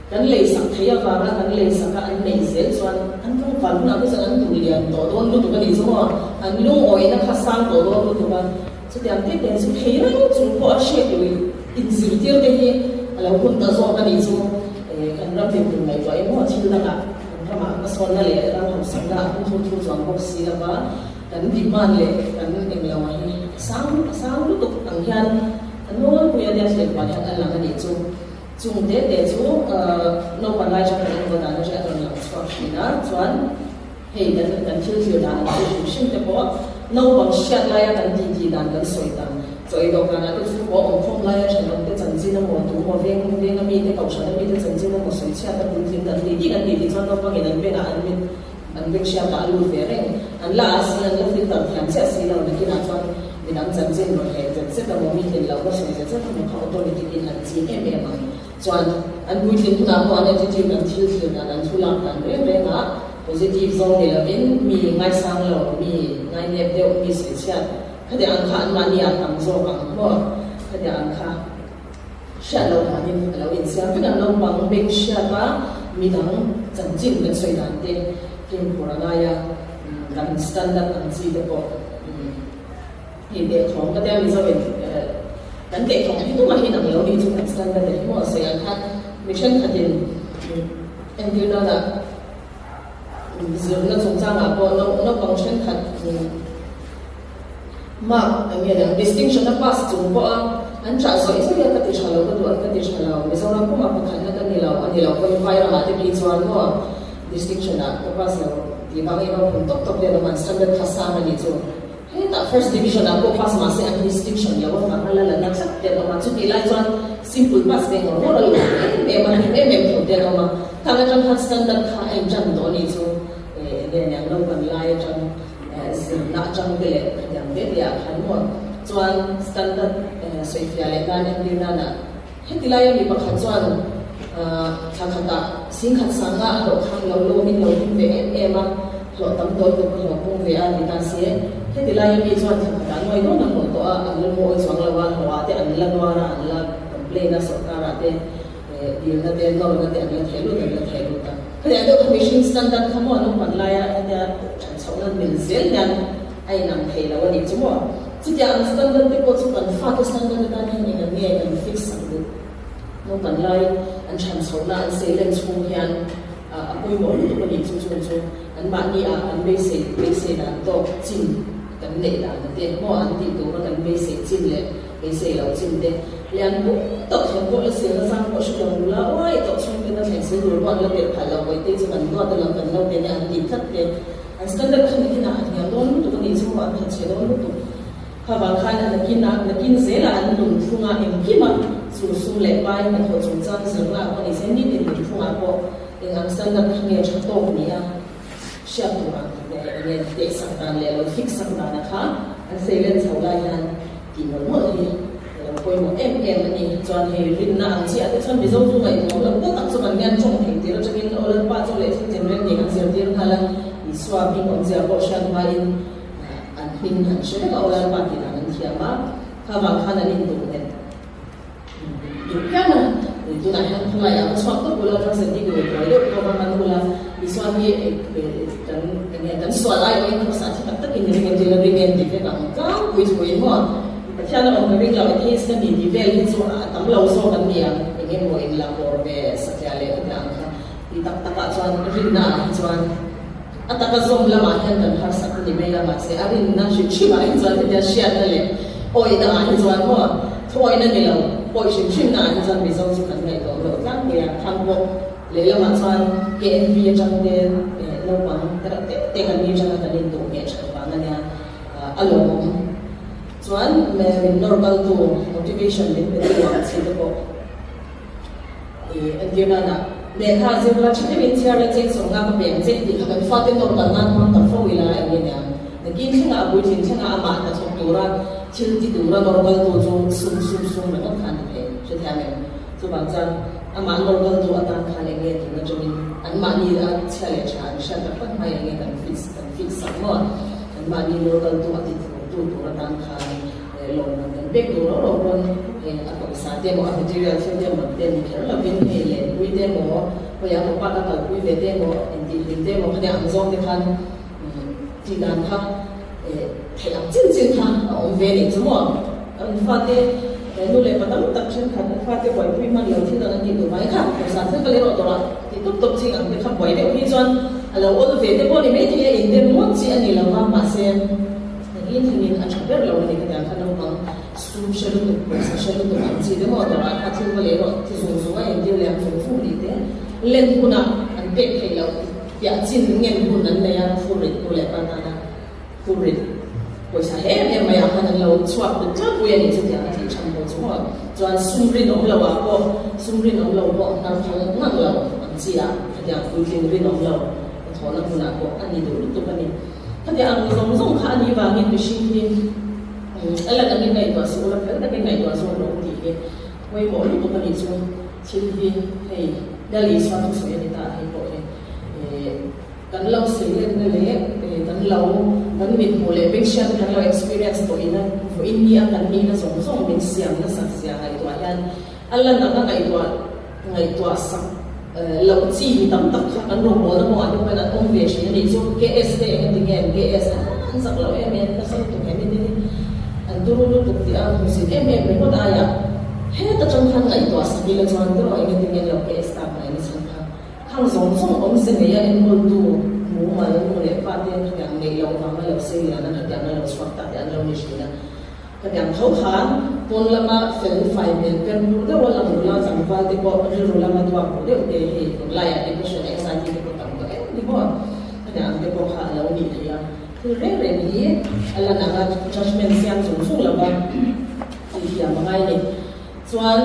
[SPEAKER 4] kan leisak thei avanga kan leisaka an neih zel chuan an tlangval hunah te chuan an duh lian tawh dawn lutuk a nih chu maw, an lungawina kha sang tawh dawn lutuk a, chutiang te te chu thei reng chung pawh a hriat loh inzirtir te hi a lo hun ta zawk a nih chu. Kan ram dinhmun ngaihtuah emaw thil dangah kan ramah hmasawnna leh ram hausakna a hun thur thur chuang bawk si lova kan demand leh kan englo hi a sang a sang lutuk ang hian A nawlpui a nia thlen puan hian a lang a nih chu. Chung te te chu naupan lai atang kan enkawl dan atang a rawn lang chhuak thin a, chuan hei kan kan thil thlir dan ang chi hrim hrim te pawh naupang hriat laia kan tih tih dan kan sawi dan chaw ei dawhkan ah te chu pawh awmkhawm laia thenawm te chanchin emaw tu emaw veng veng ami te kohhran ami te chanchin emaw sawi chhiat a puitling kan tih tih kan tih tih chuan naupangin an bengah an mit An beng hriatah a lut ve reng. An la a si, an la filter thiam chiah si lo. Nakinah chuan midang chanchin rawn heh zet zet emaw, mi tlin lohna sawi zet zet emaw kha automatic in an ching em em ang. Chuan an puitlin hunah pawh an attitude, an thil thlir dan, an thu lak dan reng rengah positive zawng ni lovin mi ngaisang lo, mi ngainep deuh, mi sawi chhiat khatiang ang kha anmahni ah tam zawk ang maw? Khatiang ang kha. Hriat loh danin a lo insiam vek a, naupang beng hriat a midang chanchin kan sawi dan te fimkhur a ngai a, kan standard ang chi te pawh hei tehthawng ka tia Mizo in kan tehthawng hi tumah hi nang lo nih chu kan standard a hi maw sawi ang khan. Mi thenkhatin entir nana zirna chungchangah pawh naupang thenkhat Mark eng nge niang distinction a pass chung pawh a an chah zawih zawih a ka ti tha lo ka duh an ka ti tha lo Mizoram pumah pakhatna ka ni lo a ni lo pawn vai ramah te phei chuan maw distinction ah ka pass lo tih vang em a phun tawp tawp lian awm an standard kha sang a nih chu hetah first division ah pawh pass mahse an distinction lo avang a la la na tlat te an awm a chutih lai chuan simple pass ve ngawr ngawr a lo em em a hlim em em tho te an awm a khang atang khan standard kha a intan tawh a nih chu eng nge niang naupang lai atang Zirna atang te leh khatiang te te ah khan maw chuan standard sawifiah leh nan entir nana heti laia mi pakhat chuan thla khatah singkhat sanga a hlawh khan lo lawmin lo hlim ve em em a, hlawh tam tawl tuk a hlawh pung ve a ni ta si. Heti laia mi chuan thla khatah nuai dawn a hlawh tawh a, an la mawi chuang lo a, hlawhah te an la nuar a, an la complain a sorkarah te. Dilna te, nawrna te an la theh lut, an la theh lut a. Khatiang deuh kha mihring standard kha maw naupang laia hetia ṭhan chhohna mil zel hian a inang thei lo a nih chu maw? Chutiang ang standard te pawh chu kan fate standard atan hian eng ang nge kan fix ang duh? Naupang lai an ṭhan chhohna an seilen chhung hian a pawimawh lutuk a nih chu chung chu anmahni ah kan beisei beisei dan tawk chin kan neih dan a te maw an tih tura kan beisei chin leh Beisei lo chin te, lian pum tawh thleng pawh la silna zang pawh hre lo nula uai tawh chhung ten a thleng sil tur pawh an la tirh phah lo, Bawihte chu kan duat alawm kan lo ten e an tih tlat te, an standard kha nakinah a hniam dawn lutuk a nih chu maw an thatchhe dawn lutuk. Kha vang khan a nakinah nakin zelah an nun thunga engkima chu sum leh pai hnathawh chungchang zirna ah pawh ni se nitin nun thungah pawh eng ang standard kha nge tha tawk ni a hriat tur ang leh enge tehsak dan leh lo fix sak dana kha an seilen chho lai hian Tih mawlh mawlh hi a lo pawimawh em em a ni. Chuan hei rinna ang chiah te chuan Mizo chu ngaihtuah lo tak tak chu kan ngen tawng thei tir atangin aw Lalpa chu leh thil tinreng nih kan zirtir nghal a, Isua hming awmzia pawh hriat hmain an hming an hre vek a, aw Lalpa tih dan an thiam a, kha vang khan an induh nghet duh phian a. Tunah hian khawlai ah ka chhuak tawp ula, drug addict rui buai deuh pawh va man ula, Isua hi kan enge kan sual ai pawhin khawsa thi tak takin ring em tih la ring em tih vek ang tlangpui thuin maw Pathian a awm ka ring lo atheist ka ni tih vel hi chu a tam lo zawk an ni ang enge maw in la pawr ve satliah leh khatiang ang kha tih tak takah chuan rinna ah hi chuan a taka zawm lamah hian kan harsat a ni mai a mahse a rinna hrim hrim ah hi chuan hetia hriatna leh awihna ah hi chuan maw thuawihna ni lo awih hrim hrimna ah hi chuan Mizo chu kan ngaihtuah awm lo tlangpui a khang pawh Lehlamah chuan KNV atang te naupang te reuh te te kan ni atanga kan induh ngheh that vang a nia, a lawmawm. Chuan min nawr kaltu, motivation min pe tu ang chi te pawh i entir nana lehkha zirla tha deuhin chhiar la cheng sawm nga ka pe ang che tih kha kan fate nawr kal nan hmang ta fo ila eng nge nia. Nakin thlengah a puitling thlengah amah hnathawk tura thil ti tura nawr kaltu chu sum sum sum ringawt kha a ni thei, hrethiam em? Chuvang chuan amah nawr kaltu atan khan eng nge tun atangin anmahni a chhia leh tha an hriat tak tak hmai eng nge kan fix kan fix sak maw? Anmahni nawr kaltu a ti thurtu tur atan khan lawmman kan pek duh rau rau pawn hei a pawisa te emaw a material thil te emaw te ni kher lovin hei lenpui te emaw khawiah emaw park a kalpui ve te emaw intihhlim te emaw khatiang ang zawng te khan tih dan kha theih ang chin chin kha a awm ve nih chu maw? An fate nu leh pa tam tak thenkhat an fate buaipui hman lo thil dang an tih duh mai kha pawisa thil ka lei rawh tawrh a ti tawp tawp ching ang te kha buai deuh hi chuan a lo awl ve te pawh ni maithei a indem ngawt chi a ni lo va mahse engin thingin a tha ber lo a ni khatiang kha naupang sum hre lutuk pawisa hre lutuk ang chi te maw tawrh ah kha thil ka lei rawh ti zung zung a intir leh ang zung zung tih te len hunah an pek theih loh piah chin ngen hun an nei a phurrit nu leh pa tana Phurrit pawisa em em mai ah khan an lo chhuak deuh tlangpui a ni chutiang a tih than pawh chu maw chuan sum rinawm lo ah pawh sum rinawm lo pawh hnar phal ngang lo ang chi ah khatiang puitling rinawm lo hnathawhna hmunah pawh a ni duh lutuk a ni. Khatiang ang zawng zawng kha a nih vangin mihring hi a lan angin ngaihtuah suh ula fel takin ngaihtuah zawk rawh u tih hi pawimawh lutuk a nih chu thil hi hei Lal Isua thusawi a ni ta hei pawh hi Kan lo seilenna leh kan lo kan mithmuh leh bengchhiat kan lo experience tawh ina vawiin ni a kan nihna zawng zawng min siam nasak zia ngaihtuah hian a lan anga ngaihtuah ngaihtuah sak loh chi mi tam tak kha kan rawngbawlna kawngah te pawhin an awm ve thin a nih chu. KS te eng ati nge an KS a an zak loh em em nasa lutuk em in an turu lutuk tih a hmusit em em ringawt aiah. Heta tang khan ngaihtuah sak ila chuan tiraw engati nge lo KS tak mai na chhan kha khang zawng zawng awmze neia enkawltu mumal nu leh pa te khatiang neih loh vanga lo sei lian a khatiang a lo chhuak ta te an lo ni thin a. Khatiang tho khan pawn lama fel fai hmel per bur deuh a lang nula tlangval te pawh rilru lama duak bur deuh te hei tunlaiah depression anxiety te pawh tam tawh em ni maw? Khatiang ang te pawh kha a lo nih theih a. Thil reng reng hi a lan anga judgement siam zung zung lova tih thiam a ngai a ni. Chuan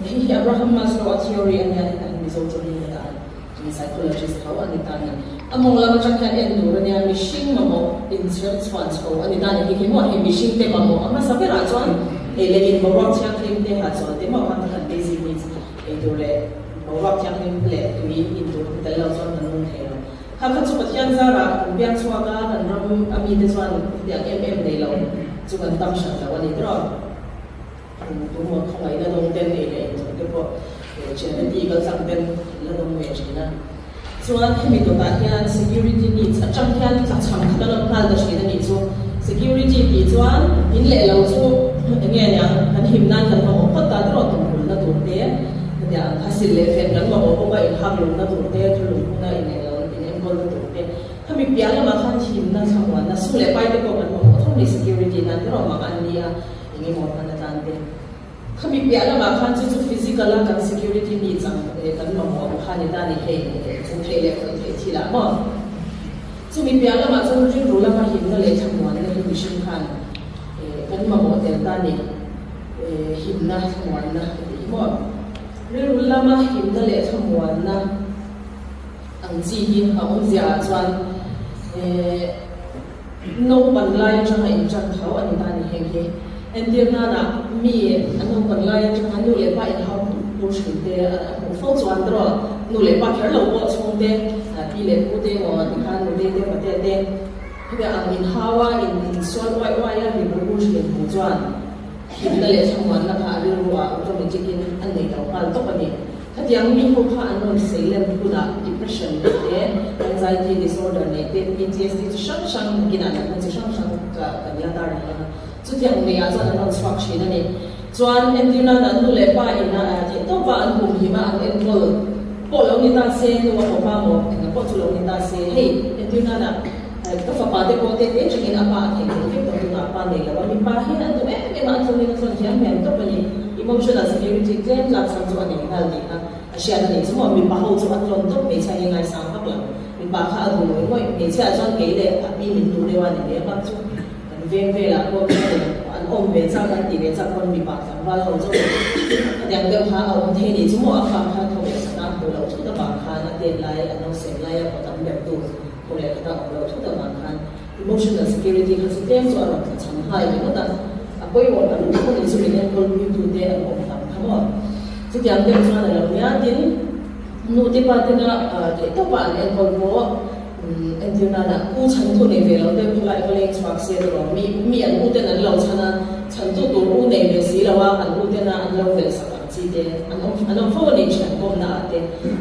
[SPEAKER 4] hei hi Abraham Maslow a theory a nia hetah hian Mizo tawngin ka dah a, psychologist tho a ni ta a ni. A mawng lam atang hian en tur a nia, mihring mamawh inchher chhuan chho a ni ta a ni. Hei hi maw hei mihring te mamawh a hmasa berah chuan ei leh in boruak thianghlim te hahchawl te maw khan kan basic needs ei tur leh boruak thianghlim leh tui in tur te tel lo chuan kan nung thei lo. Kha kha chu Pathian zarah kan piang chhuak a, kan ram a mite chuan hetiang em em nei lo chu kan tam hran lo a ni tiraw. Tuma khawngaihna dawng ten ei leh in chung te pawh charity kal tlang ten an la dawng ve thin a. Chuan hemi dawtah hian security needs atang hian tlachham khat a rawn nghal ta thin a nih chu. Security tih chuan in leh lo chu eng nge niang kan him nan kan mamawh phawt ta tiraw tumhulna tur te hetiang ang kha sil leh fen kan mamawh bawk a inhak lumna tur te thulum huna in eng lo in enkawlna tur te khami piah lamah khan himna thlamuanna sum leh pai te pawh kan mamawh tho ni security nan tiraw mak an nia. Eng emaw hman atan te. Khami piah lamah khan chu chu physical a kan security needs ang leh kan mamawh ang kha ni ta ni hei hmuh theih leh khawih theih thil ah maw. Chumi piah lamah chuan rilru lama himna leh thlamuanna hi mihring khan kan mamawh tel ta ni himna thlamuanna ka tih hi maw. Rilru lama himna leh thlamuanna ang chi hi a awmzia ah chuan Naupan lai atanga inṭan tho a ni ta ni heng hi. Entir nana mi a naupan lai atanga nu leh pa inhau hmuh thin te a hmuh fo chuan tawh nu leh pa kher lo pawh chhungte pi leh pu te emaw tikhan nute te pate te hetiang ang inhau a insual uaih uaih a ri bur bur thin hmuh chuan hlimna leh thlamuanna kha a rilru ah automatic in a nei lo nghal tawp a ni. Khatiang mi ho kha an rawn sei lem hunah depression nei te, anxiety disorder nei te, PTSD chi hrang hrang nakinah natna chi hrang hrang ka kan la tar reng ang a. Chutiang neiah chuan an rawn chhuak thin a ni. Chuan entir nana nu leh pa ina theih tawp a an humhim a an enkawl pawh lo ni ta se, nu a fapa maw engah pawh chu lo ni ta se, hei entir nana ka fapa te pawh te te tangin a pa a theih theih vek tawh tunah pa nei lo a, mipa hi an duh em em a, an tlawmin a tlawn hiam hmel tawp a ni. Emotional security tlem tlak chhan chu a nei nghal tih kha a hriat a ni. Chu maw mipa ho chu a tlawn tawp hmeichhia hi ngaisang vak lo. Mipa kha a duh ngawih ngawih. Hmeichhia chuan kei leh a pi min duh deuh a ni ve bak chu kan veng velah pawh an awm ve chak an tih ve chak pawn mipa tlangval ho chu khatiang deuh kha a awm thei ni. Chu maw a fa kha thaw leh khat a hmuh loh thut avang khan a tet lai a nausem lai a pawt ang ber tu thaw leh khat a awm loh thut avang khan Emotional security kha chu tlem chu a rawn tla cham nghal ringawt a, a pawimawh tam tak a ni chu min enkawl puitute an awm tam kha maw. Chutiang deuh chuan a lo nia, tin nu te pa tena theih tawpa an enkawl pawh entir nana u chhantu nei ve lo te khawlai va leng chhuak se tawh mi mi an u ten an lo chhan a, chhantu tur u nei ve si lo a, an u tena an lo velh sak ang chi te an awm an awm fo a ni thian kawmna ah te.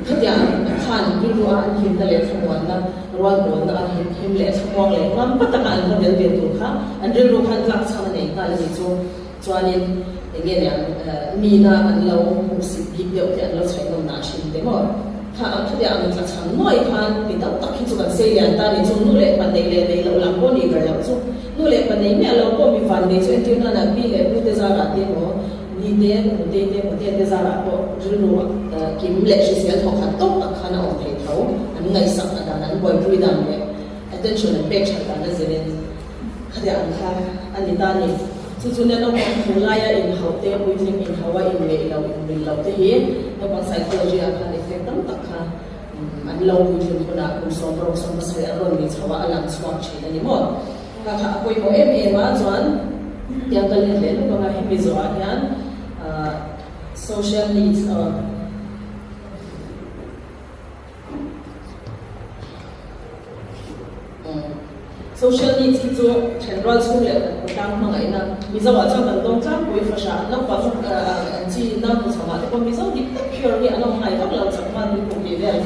[SPEAKER 4] Khatiang khan rilru a an himna leh thlamuanna Rual pawlna a him him leh thlamuang leh ngam pa taka an va tel ve tur kha an rilru khan tlak chhan a nei nghal a ni chu. Chuanin eng nge niang mina an lo hmuhsit bik deuh te an lo chhaih nawm nah thin te maw? Kha ang khatiang ang tla chhan nuai khan mi tam tak hi chu kan sei lian ta ni chu nu leh pa nei leh nei loh lam pawh nih ber loh chu nu leh pa nei miah lo pawh mi van nei chu entir nana pi leh pu te zarah te maw ni te nu te te maw te te zarah pawh rilru kim leh hrisel thawk khat tawk tak khan a awm thei tho. An ngaihsak a dan, an buaipui dan leh attention an pek that dan a zirin khatiang ang kha a ni ta a ni. Chu chu nia naupang hmuh laia inhauh te, puitling inhauh a inneih loh, inmil loh te hi naupang psychology ah khan effect tam tak kha an lo puitlin hunah kum 16 17 an rawn ni chho a, a lang chhuak thin a ni maw? Kha kha a pawimawh em em a, chuan tiang ka let leh lawk anga hemi zawhah hian social needs Social needs hi chu thenrual chhung leh kan khawtlang hmangaihna Mizo ah chuan kan dawng tlangpui fahra an naupang an chi nau hmu chho ah te pawh Mizo dik tak pure hi an awm ngai vak lo chakma tui kum tih vel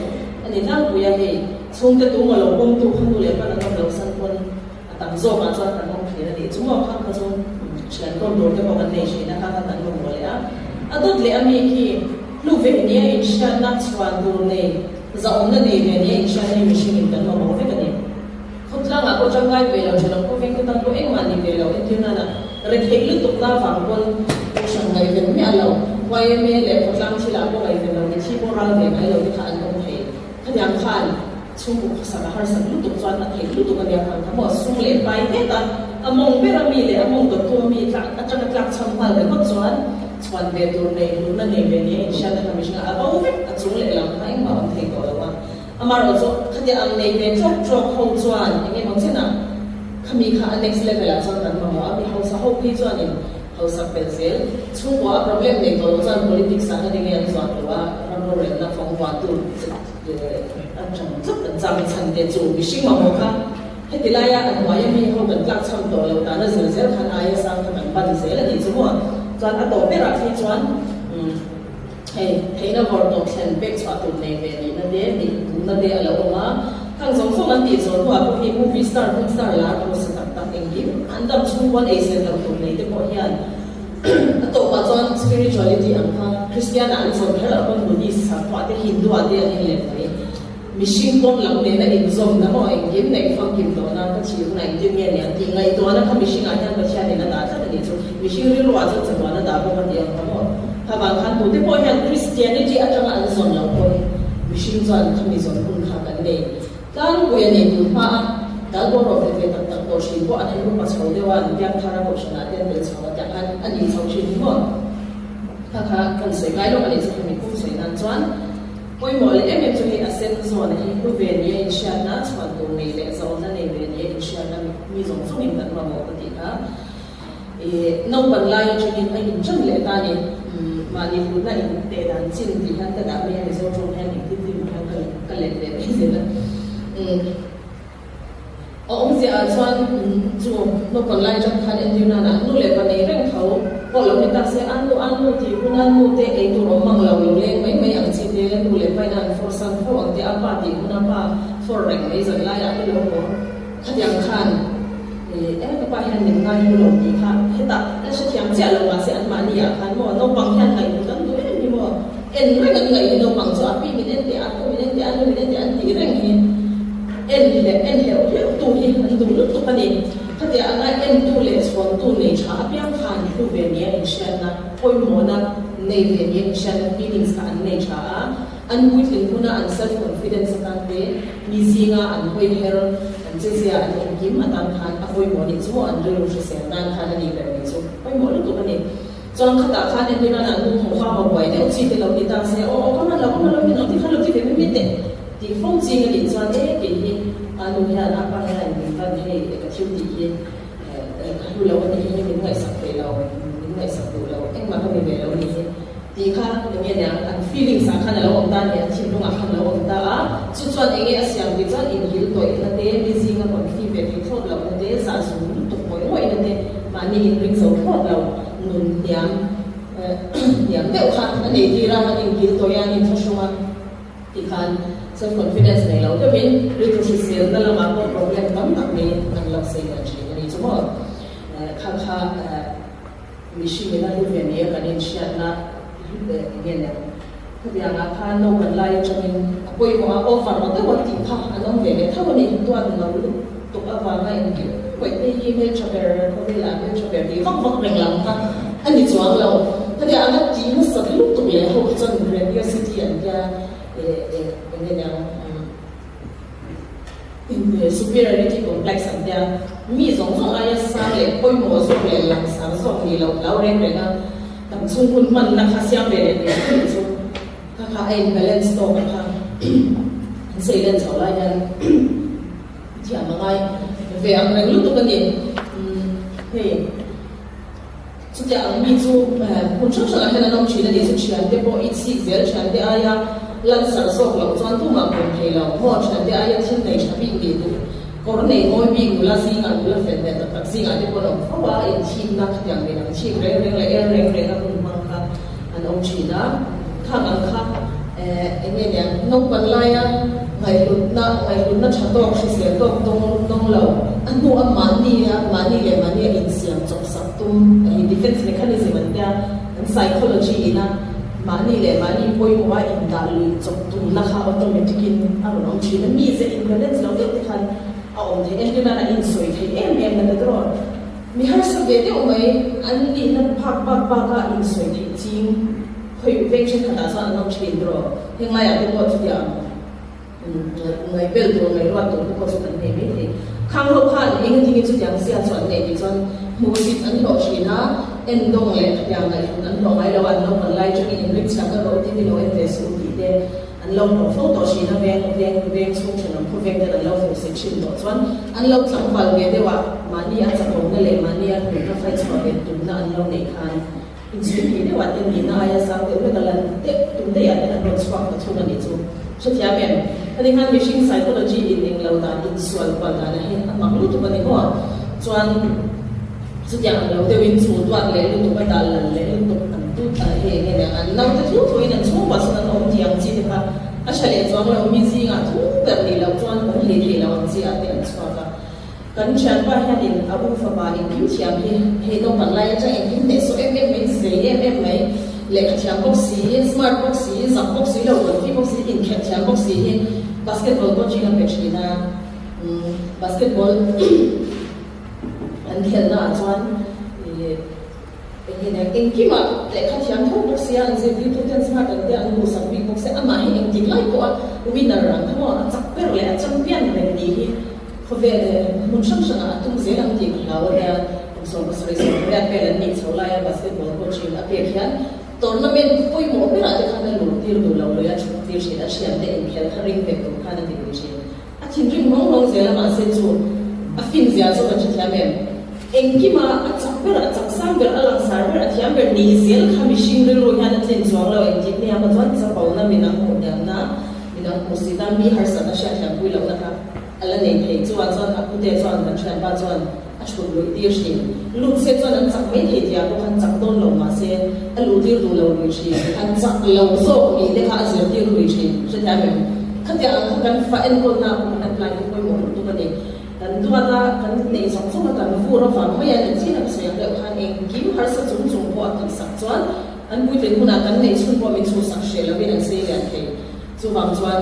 [SPEAKER 4] a ni tlangpui a hei chhungte tu maw lo pawmtu kha nu leh pan an awm lo san pawn a tam zawk ah chuan kan awm thin a ni chu maw khang kha chu thian tawn tur te pawh kan nei thin a kha kha kan mamawh leh a. A dawt leh a mi khi hlu ve nia inhriatna chhuan tur nei, zahawmna nei ve nia inhriatna hi mihringin kan mamawh vek a ni. Khawtlangah pawh tangkai ve lo, thenawm khawveng te tan pawh engmah ni ve lo, entir nana retheih lutukna vang pawn kohhran ngaihven miah lo, yma leh khawtlang thilah pawh ngaihven lo, mithi pawh ral ve ngai lo te kha an awm thei. Khatiang khan chhungkaw khawsak a harsat lutuk chuan a theih lutuk a nia khan kha maw sum leh pai hmet a, a mawng ber a mi leh a mawng dawttu a mi tlak atanga tlak chham nghal ringawt chuan chhuan ve tur nei hlutna nei ve nia inhriatna kha mihringa a bo vek, a chung leh lam kha engmah a awm thei tawh lo a. Amaherawh chu khatia ang nei ve trawk trawk ho chuan eng emaw chenah khami kha a next level ah chuan kan mamawh a, mi hausa ho phei chuanin hausak belh zel. Chhungkua a problem nei tawh lo chuan politics ah ngati nge an zuan lo a, ram rorelna fawng vuantu an ṭang tlat an chang chhan te chu mihring mamawh kha heti laia a hnuaia mi ho kan tlak chham tawh lo tana zir zel khan aia sang kha kan pan zel a nih chu maw. Chuan a tawh berah phei chuan Hei, theihna vawrh tawp thlen pek chhuah tur nei ve nihna te, nih duhna te a lo awm a. Khang zawng zawng an tih zawh hnuah pawh hi movie star, film star lar hausa tak tak engkim an dam chhung pawn ei zel loh tur nei te pawh hian a tawpah chuan spirituality ang kha Christian ah an zawm kher loh pawn Buddhist sakhuah te Hindu ah te an inlet mai. Mihring pawn lam nena inzawmna maw engkim neih famkim tawh nan ka thih hunah engtin nge ni ang tih ngaihtuahna kha mihringah hian Pathianin a dah tlat a nih chu. Mihring rilruah chuan chatuan a dah bawk a ti ang kha maw. Kha vang khan tute pawh hian Christianity atanga an zawn loh pawn mihring chuan khami zawn hun kha kan nei tlangpui a ni. Tun hma a dal bawr rawh ve ve tak tak tawh thin pawh an han upa chho deuh a, an piang thar a kohhranah te an tel chho a tiang khan a nih chho thin hi maw. Kha kha kan sawi ngai lawk a nih chu khami kum sawi nan chuan. Pawimawh leh em em chu hei a sen zawn hi hlu ve nia inhriatna, chhuan tur nei leh zawnna nei ve nia inhriatna mi zawng zawngin kan mamawh ka tih kha. Ih, naupan lai atangin a inṭan leh ta ni. Mahni hlutna in teh dan chin tih hian ka dah mai a, Mizo tawng hian engtin tin mah hian ka let leh mai zel a. A awmziah ah chuan chu naupang lai atang khan entir nana nu leh pa nei reng tho pawh lo ni ta se, a nu a nu tih huna nu te ei tur awm mang lo lo leng mai mai ang chi te, nu leh pa ina an fawr san fo ang te, a pa tih huna pa fawr reng mai zan laiah te lo haw khatiang khan e ka pa hian min ngai hmu lo tih kha hetah an hrethiam chiah lo mahse anmahni ah khan maw naupang hian ngaihhmu kan duh em hi maw. En reng an ngaih hi naupang chu a pi min en teh a, pu min en teh a, nu min en teh an tih reng hi en leh en hleuh hleuh tu hi an duh lutuk a ni. Khatia anga entu leh chhawntu nei tha apiang khan hlu ve nia inhriatna, pawimawhna nei ve nia inhriatna feelings kha an nei tha a, an puitling huna an self confidence atan te, mi zinga an hawi her, an chezia an engkim atan khan a pawimawh nih chu maw an rilru hrisel nan khan a nih ber nih chu pawimawh lutuk a ni. Chuan khatah khan entir nana nu tho fa maw buai deuh chi te lo ti ta se, aw aw ka hman lo ka hman lo min lo ti khan lo ti ve mai mai teh tih fo ching a nih chuan e kei hi a nu hian a pa hian min van hei ka thil tih hi ka hlu lo a nih hi min ngaihsak thei lo min ngaihsak duh lo engmah ka ni ve lo a nih hi tih kha enge niang an feelings ah khan a lo awm ta a ni an thinlungah khan a lo awm ta a chu chuan enge a siam tih chuan inhil tawihna te mi zinga confi ve thei thlawt lohna te zahzum lutuk ngawih ngawihna te mahni inring zo thlawt lo. Nun hniam hniam deuh kha a nei tir a, an inkil tawih a, an inthlahrung a tih khan self confidence nei lo deuhin rilru hriselna lamah pawh problem tam tak nei an lo sei dan thin a ni chu maw. Kha kha mihring ina hlu ve nia kan inhriatna eng nge nia khatiangah khan naupan lai atangin a pawimawh a over aw deuh a tih kha an awm ve leh tho a ni, tuan lo lutuk avanga engkim pawih te hi hmeltha ber khawvelah hmeltha ber tih vak vak reng lam kha a ni chuang lo. Khatiang anga tih nasat lutuk leh ho kha chuan grandiosity an tia eng nge niang superiority complex an tia mi zawng zawng aia sang leh pawimawh zawk leh langsar zawk nih loh hlau reng reng a tam chhung hun hmanna kha siam ve leh nih ang chu. Kha kha a in balance tawk a kha an sei len chho lai hian thiam a ngai ve ang reng lutuk a ni. Hei chutia ang mi chu hmun hrang hrangah hian an awm thin a ni chu thiante pawh i chhik zel thiante aia lansarh zawk loh chuan tumah pawm thei lo maw thiante aia thil nei tha bik nih duh kawr nei mawi bik nula zingah nula fel hmel tak tak zingah te pawh an awm fo a inthikna khatiang nen ang chhik reng reng leh er reng reng a hun hmang kha An awm thin a, khang ang kha eng nge niang naupan laia ngaihhlutna ngaihhlutna tha tawk hrisel tawk dawng dawng lo a hnu a mahni a mahni leh mahni a insiam chawp sak tum hi defense mechanism an tia. Kan psychology ina mahni leh mahni pawimawha indah lui chawp tumna kha automatic in a rawn awm thin a, mize in balance lo deuh te khan a awm theih. Entir nan a insawi theih em em na te tawh mi harsa ve deuh mai an nihna phak bak bak a insawi theih ching khawi veng thenkhatah chuan an awm thin tawh. Heng laiah te pawh chutiang. Ngaihbel tur, ngaihruat tur te pawh chu kan nei mai thei. Khang ho khan engati nge chutiang zia chu an neih tih chuan hmuhsit an hlawh thin a, endawng leh khatiang ngaihhlut an hlawh ngai lo a, an lo hawn lai atangin inring chhiat a rawh tin i lo en ve suh tih te an lo hlawh fo tawh thin a, veng veng veng chhung thenawm khaw veng ten an lo hmuhsit thin tawh chuan an lo tlangval ve deuh a, mahni a chakawmna leh mahni a hlutna faichhuah ve tumna an lo neih khan Inchhir thei deuh ah te nihna aia sang deuh hlek a lan deuh tum daih ah te an rawn chhuak ta thung a nih chu. Hrethiam em? Heti khan mihring psychology in englo dan insual kual dan ah hi a mak lutuk a ni maw? Chuan chutiang ang lo deuh in chu duat leh lutuk a dal lan leh lutuk an tut a hei enge nia an naute thu thu in an chhungkua sawn an awm tih ang chi te kha a hre leh chuang lo mi zingah thu ber nih loh chuan awm hlei thei lo ang chi ah te an chhuak a. Kan thianpa hianin a u fapa engkim thiam hi hei naupang lai atang engkim hnehsawh em em mai, zei em em mai, lehkha thiam bawk si, smart bawk si, zak bawk si lo, confi bawk si, inkhelh thiam bawk si hi basketball coaching a pe thin a, basketball an khelhna ah chuan ih Engin eng engkimah lehkha thiam tho bawk sia, an zirtirtu ten smart an tia an duhsak bik bawk sia, amah hi engtik lai pawh a winner ang kha maw, a chak ber leh a champion reng tih hi khawvel leh hmun hrang hrangah a tum zel ang tih ka hlau a nia. Kum 70 28 vel an nih chho laia basketball coaching a pek hian tournament pawimawh berah te khan a luh tir duh lo lui a chhuk tir thin, a thiante inkhel kha ring vek tur khan a ti lui thin. A thinrim rawng rawng zel a mahse chu a fin zia chu kan hrethiam em? Engkima a chak ber, a chak sang ber, a langsar ber, a thiam ber nih zel kha mihring rilru hian a tlin chuang lo. Engtik nia maw chuan chapona min ang hmuh hniamna, min ang hmuh sina, mi harsatna hriatthiampui lohna kha a la nei thei. Chuvang chuan a pute chuan kan thianpa chuan a chhut luih tir thin. Lut se chuan an chak mai thei tia pawh khan chak dawn lo mahse a luh tir duh lo lui thin. An chak lo zawk nih te kha a zir tir lui thin. Hrethiam em? Khatiang ang kha kan fa enkawlna pawh kan apply hi pawimawh lutuk a ni. Kan duat a, kan neih zawng zawng a kan vur avang mai a ni chin a ka sawi ang deuh khan engkim harsa chung chung pawh a tihsak chuan an puitlin hunah kan neih chhun pawh min chhuhsak hreh lovin an sei lian thei. Chuvang chuan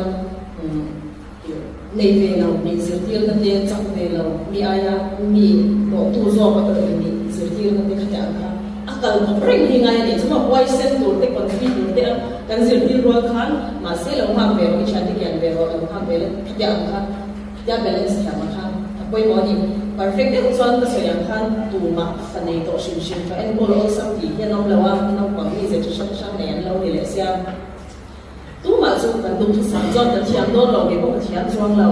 [SPEAKER 4] umm. Nei ve lo, mi zirtirna te chak ve lo, mi aia mi hlawhtu zawk a tawh mi zirtirna te khatiang ang kha a kal khawp reng hi ngai a ni. Chuma huaisen tur te, confi tur te a kan zirtir rual khan mahse lo nghak ve rawh, i thiante kian ve rawh, lo nghak ve la khatiang ang kha tia balance thiam ang kha a pawimawh a ni. Perfect deuh chuan ka sawi ang khan tumah fa nei tawh hrim hrim, fa enkawl awlsam tih hi an awm lo a, naupang mi ze chi hrang hrang nei an lo ni leh sia. Tumah chu kan duhthusam chuan ka thiam dawn lo ve pawh ka thiam chuang lo.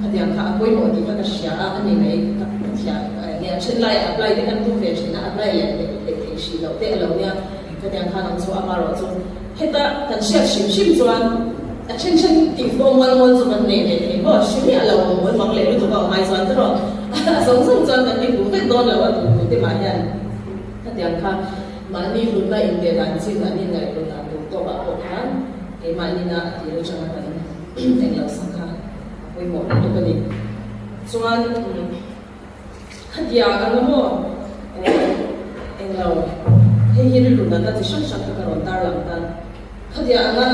[SPEAKER 4] Khatiang kha a pawimawh tih kha ka hria a, a ni mai ka thiam nia then laiah apply te kan tum ve thin a, apply leh leh leh theih hrih loh te a lo nia. Khatiang khan ang chu amarawh chu heta kan hriat hrim hrim chuan a then then tih fawm mual mual chu kan nei ve thei maw? Hre miah lo mawl mang leh lutuk a awm ai chuan erawh a zawng zawng chuan kan ti fuh vek dawn lo a tu tu te mah hian khatiang kha Mahni hlutna inteh dan chin an inngaihhlut dan tur tawkah pawh khan keimahni na a tir atanga kan eng loh sak kha a pawimawh lutuk a ni. Chuan khatia ang a maw eng lo hei hi rilru natna chi hrang hrang kha ka rawn tarlang ta. Khatia anga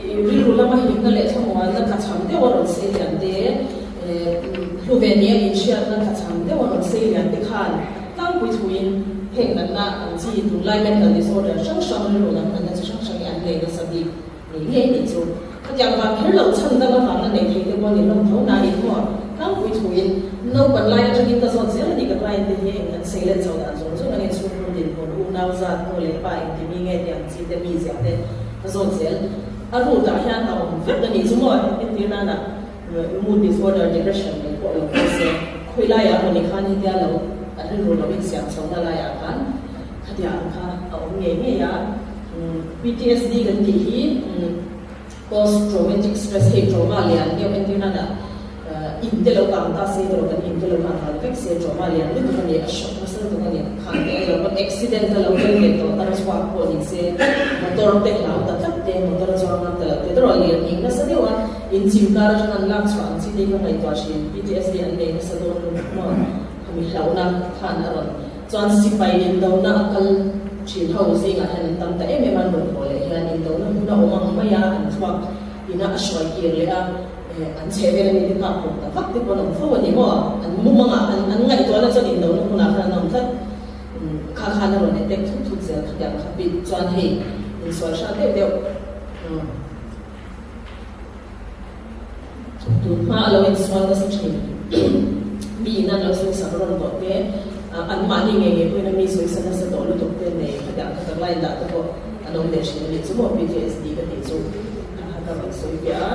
[SPEAKER 4] rilru lama himna leh thlamuanna tlachham deuh a rawn sei lian te, hlu ve nia inhriatna tlachham deuh a rawn sei lian te khan tlangpui thuin heng natna ang chi tunlai mental disorder hrang hrang rilru lam natna chi hrang hrang hi an nei nasa bik ngei ngei nih chu. Khatiang vang kher lo chhan dang avanga nei thei te pawh ni hlawm tho nain maw tlangpui thuin naupan lai atangin ka zawt zel a ni ka client te hi eng an sei let chho dan zawng zawng angin chhungkhur dinhmun unau zat nu leh pa engtimi nge tih ang chi te mi ziah te ka zawt zel. A root ah hian a awm vek a nih chu maw entir nana mood disorder depression nei pawh lo phei se khawi laiah maw ni khan hetia lo a rilru lo insiam chhohna laiah khan khatiang ang kha a awm ngei ngei a. PTSD kan tih hi Post Traumatic Stress hei trauma lian deuh entir nana in te lo kang ta se tawh kan in te lo kang ral vek se trauma lian lutuk a ni a shock nasa lutuk a ni khang te alo pawn accident a lo tel ve tawh tar chhuak pawh ni se motor te hlau ta tlat te motor a chuang ngam ta lo te erawh lian ing nasa deuh a in chim kar atang an lak chhuah ang chi te hi ka ngaihtuah thin PTSD an nei nasa dawn lutuk maw khami hlauhna khan a rawn chuan sipai indona a kal. Thin ho zingah hian an tam ta em em a, an rawn haw leh hian indona hmun a awm ang mai a, an thluak ina a hruai kir leh a, an chheh vel a mi te kap hlawm ta vak te pawh an awm fo a ni maw? An mumangah an an ngaihtuahna chuan indona hmunah khan an awm tlat. Kha khan a rawn attack thut thut zel khatiang kha bik chuan hei insual hran deuh deuh. Tun hma a lo insual nasa thin. Mi in an lo sawisak rawn tawh te, an mahni ngei ngei pawhin a mi sawisa nasa tawh lutuk te nei khatiang kha tak line dah te pawh an awm leh thin a nih chu maw PTSD ka tih chu kha kha ka rawn sawi piah a.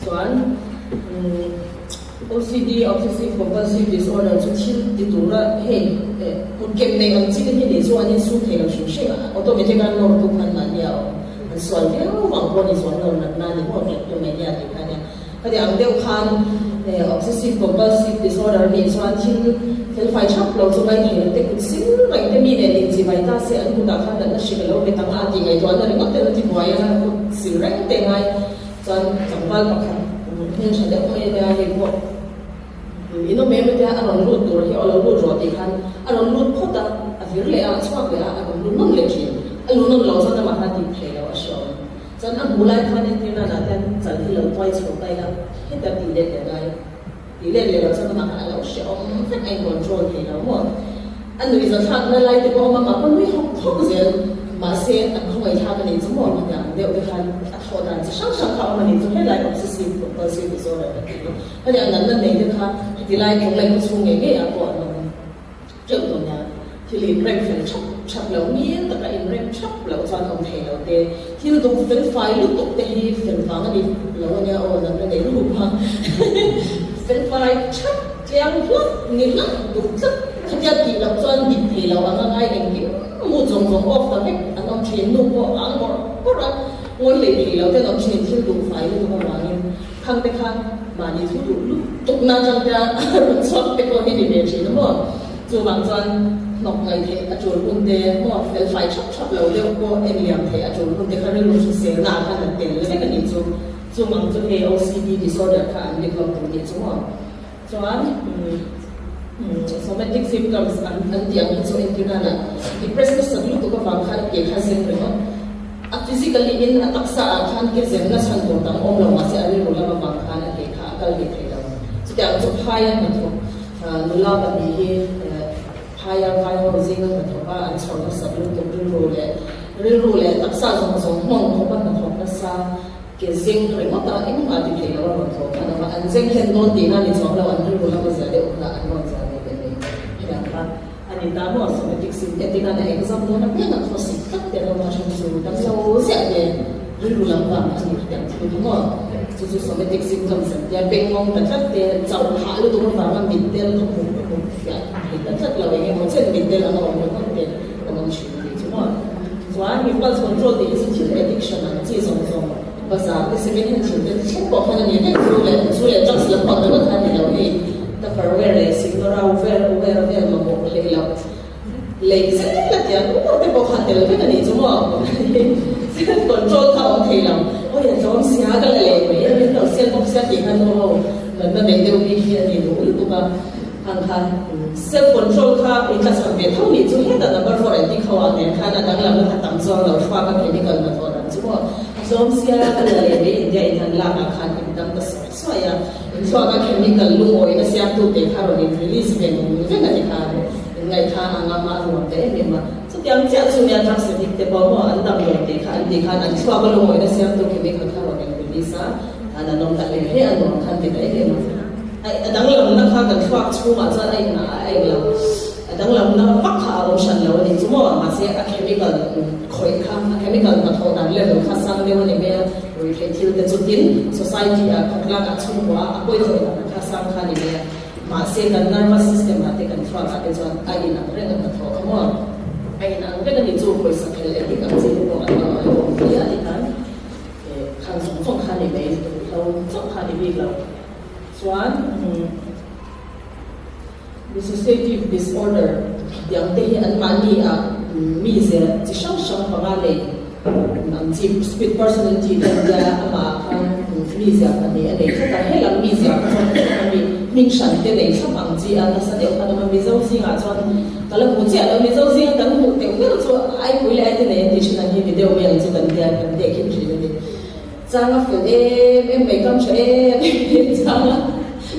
[SPEAKER 4] Chuan OCD, Obsessive Compulsive Disorder, chu thil ti tura hei kut kem nei ang chi te hi nih chu an insum thei lo hrim hrim a, automatic a nawr tu khan mahni a awm. An sual viau vang pawh ni chuang lo natna ni maw kleptomania tih kha nia. Khati ang deuh khan Obsessive Compulsive Disorder nih chuan thil felfai thap lo chu ngai thei lo te kut sil reng te mi nen inchivai ta se an kutah khan natna hrik a lo bet ang a tih ngaihtuahna ringawt ten a ti buai a, kut sil reng te ngai. Chuan tlangval pakhat hmeltha deuh mai a nia hei pawh in awm em atia a rawn lut tur hi aw lo lut rawh tih khan a rawn lut phawt a, a vir leh a, a chhuak leh a, a rawn lut nawn leh thin. A luh nawn loh chuan amah kha a dik thei lo a hre awm. Chuan a hmuh lai khan entir nana hian chal hi lo tuai chho ta ila heta tih let leh ngai. Tih let leh loh chuan amah kha a lo hre awm vek a in control thei lo maw. A nuih zathlakna lai te pawh a awm a, mah pawh nui hawk hawk zel. Mahse, an khawngaihthlak a nih chu maw hmanya ang deuh te khan a thawh dan chi hrang hrang kha a awm a nih chu helai obsessive compulsive disorder kan tih hi. Hetiang ang natna nei te kha heti lai thawng leh khawchhung ngei ngei ah pawh an awm teuh dawn nia. Thil inrem fel thap thap lo, ngil taka inrem thap loh chuan awm thei lo te, thil duh fel fai lutuk te hi fel vang a ni lo a nia aw, natna nei lutuk kha fel fai thap tliang hlak ni hlak duh tlat khatia tih loh chuan dik thei lo ang a ngai engkim mu zawng zawng off ta vek an awm thin, nu pawh a ang bawrh bawrh a, ngawi hlei thei lo ten awm thin thil duh fai lutuk avangin. Khang te kha mahni thu duh lutuk na atang te a rawn chhuak te pawh hi ni ve thin a maw? Chuvang chuan hnawk ngaih theih a tul hun te maw fel fai thap thap lo deuh pawh en liam theih a tul hun te kha rilru hriselna ah khan an tel vek a nih chu. Chung ang chu hei OCD disorder kha an develop duh nih chu maw? Chuan somatic symptoms an an tih ang hi chu entir nana depressed nasat lutuk avang khan ke kha zeng ringawt a physically in a taksa ah khan ke zeng na chhan tur dang awm lo mahse a rilru lam avang khan a ke kha a kal ve thei lo. Chutiang chu phaia hnathawk nula pahnih hi phaia vai ho zinga hnathawk a an chhawr nasat lutuk rilru leh rilru leh taksa zawng zawng hnawng khawpa hnathawk nasa Ke zeng ringawt a, engmah ti thei lo a rawn thaw khan a, an zeng hlen dawn tihna ni chuang lo, an rilru lama zia deuh hunah an rawn zia ve leh mai hian kha a ni ta maw? Somatic synthetic a na exam dawn apiang a khawsik tlat te lo a then chu kan lo ziah ve rilru lam vang a ni khatiang thil kha maw? Chu chu somatic symptoms an tia bengngawng ta tlat te, chauh phah lutuk avanga mitdel kha hmuh ka hmu fiah thei ta tlat lo, eng emaw chen mitdel anga awm ringawt te an awm thin a nih chu maw? Chuan impulse control tih hi chu thil addiction ang chi zawng zawng bazar te second hand thil te thleng pawh khan a ni vek. Zu leh zu leh drugs lam pang ringawt khan ni lo hei tupperware leh sigdora vel vel vel mamawh hlei loh lei zel a tia ur te pawh kha tel vek a nih chu maw self control kha awm thei lo awi a tlawm sia ka la lei mai a min lo sel bawk sia tih khan aw ho natna nei deuh bik hi a ni duh lutuk a. Ang kha self control kha i tla chhan ve tho nih chu hetah number 4 an ti kho ah nen khan a danglam na kha tam chuang lo thluak a chemical hnathawh dan chu maw a tlawm sia ka la leh mai India in han lak ah khan in dam ta suai suai a in thluak a chemical lungawi na siam tu te kha rawn in release veng veng a ti khan in ngaihthla ang a mah nuam ta em em a chutiang chiah chu nia drugs addict te pawh maw an dam lo tih kha an tih khan an thluak a lungawi na siam tu chemical kha rawn in release a an an awm ta hle hle a nuam khan ti ta em em a. A danglamna kha kan thluak chhungah chuan a inah a eng lo. A danglamna vak kha a awm hran lo a ni chu maw? Mahse a chemical khawih kha, a chemical hnathawh dan level kha sang deuh a ni mai a, ruihtheih thil te chu tin society ah khawtlangah chhungkua a pawi khawih dan kha sang kha a ni mai a. Mahse kan nervous system ah te kan thluak ah te chuan a inang reng a hnathawh kha maw? A inang vek a ni chu, pawisa phel addict ang chi te pawh an awm thei a ti khan khang zawng zawng kha a ni mai, ruihhlo chauh kha a ni bik lo. Chuan dissociative disorder tiang te hi anmahni ah mize chi hrang hrang panga nei ang chi split personality te an tia amah ah khan mizia pahnih a nei tlat a, helam mizia kha chuan a mi hming hran te nei thlap ang chi a nasa deuh khan awm a, Mizo zinga. zingah chuan ka la hmu chiah lo. Mizo zinga kan hmuh teuh ber chu Aipui leh Aite nei an ti thin ang hi mi deuh mai ang chu kan tia kan tehkhin thin a ni. Chang a fel em em mai kam tha em em chang a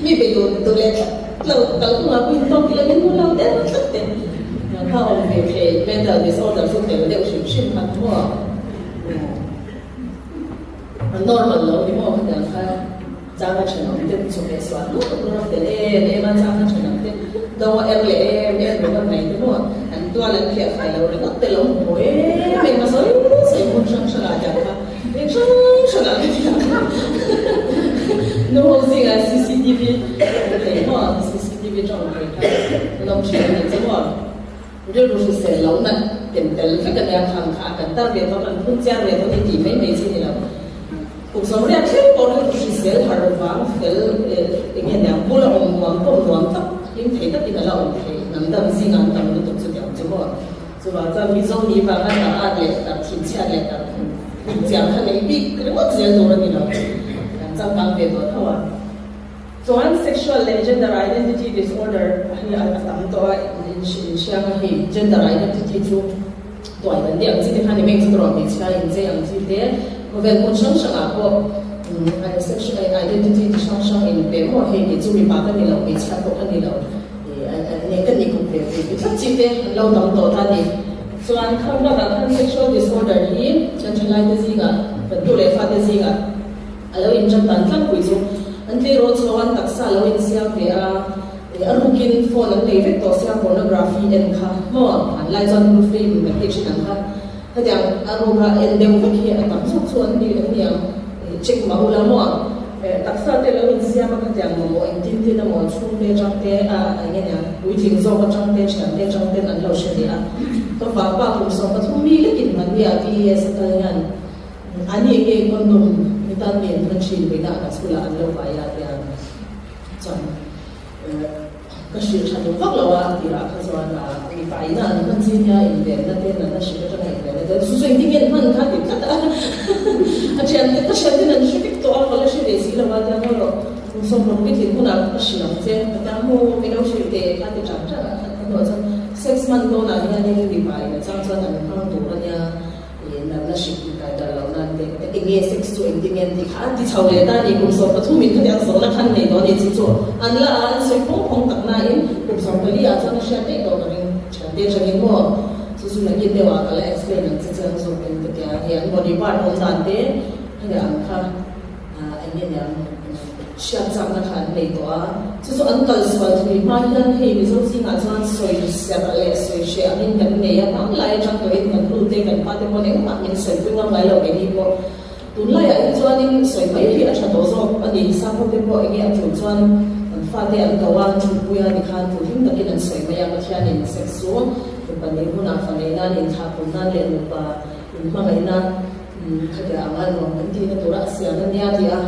[SPEAKER 4] mi be duh duh leh tlat lo kalphungah pawhin tawk ila min hmu lo deuh tlat te kha awm ve thei mental disorder chu tel deuh hrim hrim kha maw a normal lo ni maw khatiang kha chang a thenawm te chawhmeh suah hlur hlur a fel em em a chang a thenawm te do a er leh em em ringawt mai te maw an tual an phiah fai lo ringawt te lo hmu em em a sawi sawi hmun hrang hrang ah tiang kha Eng hrang hrangah ka ti ang. Nu ho zingah cctv awm thei maw? Cctv tawng thei kha an awm thin a nih chu maw? Rilru hrisel lo nat ken tel vek a nia khang kha a kan tar ve tawh, kan phun chiang ve tawh ni tih mai mai chi ni lo. Kum sawmriat thleng pawh rilru hrisel har vang fel eng nge niang bula awm nuam pawh nuam tak hlim thei takin a la awm thei. Hnam dang zingah an tam lutuk chu tiang chu maw? Chuvang chuan Mizo ni vanga tar at leh tar thinchhiat leh tar phunchiang kha nei bik ringawt zel tur a ni lo. Kan changkang ve tawh tho a. Chuan sexual leh gender identity disorder hi a tam tawh a, inhriang a hei gender identity chu tuai kan tih ang chi te kha ni mai chu tawrh hmeichhia inchei ang chi te khawvel hmun hrang hrangah pawh sexual identity chi hrang hrang inpe maw hei kei chu mipa ka ni lo hmeichhia pawh ka ni lo. Nih ka nih kawp ve ve ti tlat chi te an lo tam tawh ta ni. Chuan kham bakah khan sexual disorder hi kan thalaite zingah, kan tu leh fate zingah a lo inṭan dan tlangpui chu an tleirawl chho an taksa a lo insiam ve a, a rukin phone an nei vek tawh sia pornography en kha maw an lai chuan blue film kan tih thin ang kha hetiang a ruka en deuh vek hi a tam zawk chu an ni an ni ang check mah ula maw. Taksa te lo insiam a khatiang mamawh engtin tin emaw chhungte atang te a eng nge nia puitling zawk atang te thian te atang ten an lo hre leh a. Ka vapa kum 13 mi lekin mahnia VES a kal hian ani enge condom mi tan nge an hman thin vawiinah ka chhulah an lo vai a tia chuan Ka hrilh tha duh vak lo a, a tirah kha chuan a mipa ina an hman chi nia invenna te natna hrilh atanga invenna te chu chu engtin nge an hman kha ti tlat a, a thiante ka thianten an hre vek tawh a, ka la hre ve si lo a tia ngawi rawh kum sawmruk ni tling hunah ka hrilh ang che ka tia maw min lo hrilh teh kha ti tang tang a, a hnuah chuan sex hman dawnah hianin mipa in a chang chuan an hmang tur a nia. Ih natna hrik inkai darh loh nan te ka ti nge sex chu engtin nge an tih kha an ti chho leh ta a ni kum 13 in khatiang zawhna khan nei tawh a ni chu chu an la a an sawi phawng phawng tak nain kum 14 ah chuan a hriat daih tawh ka ring thian te atangin maw chu chu nakin deuh ah ka la explain ang che chiang zawk in ka tia hei an body part awm dan te heti ang kha Ah, eng nge niang? Hriat chakna kha an nei tawh a, chu chu an kal sual thui hma hian hei Mizo zingah chuan sawi serh leh sawi hreh angin kan nei a, hmanglai atang tawhin kan nu te kan pa te pawn engmah min sawipui ngam ngai lo keini pawh. Tunlaiah hi chuanin sawi mai hi a tha tawh zawk a ni, sakhaw te pawh enge a tul chuan an fate an ko a, thutpui a tikhan thu hlim takin an sawi mai a, Pathianin sex chu nupa nei hunah fa nei nan inthlahpun nan leh nupa inhmangaih nan Khatiang anga nuam kan tihna tura a siam a nia tih a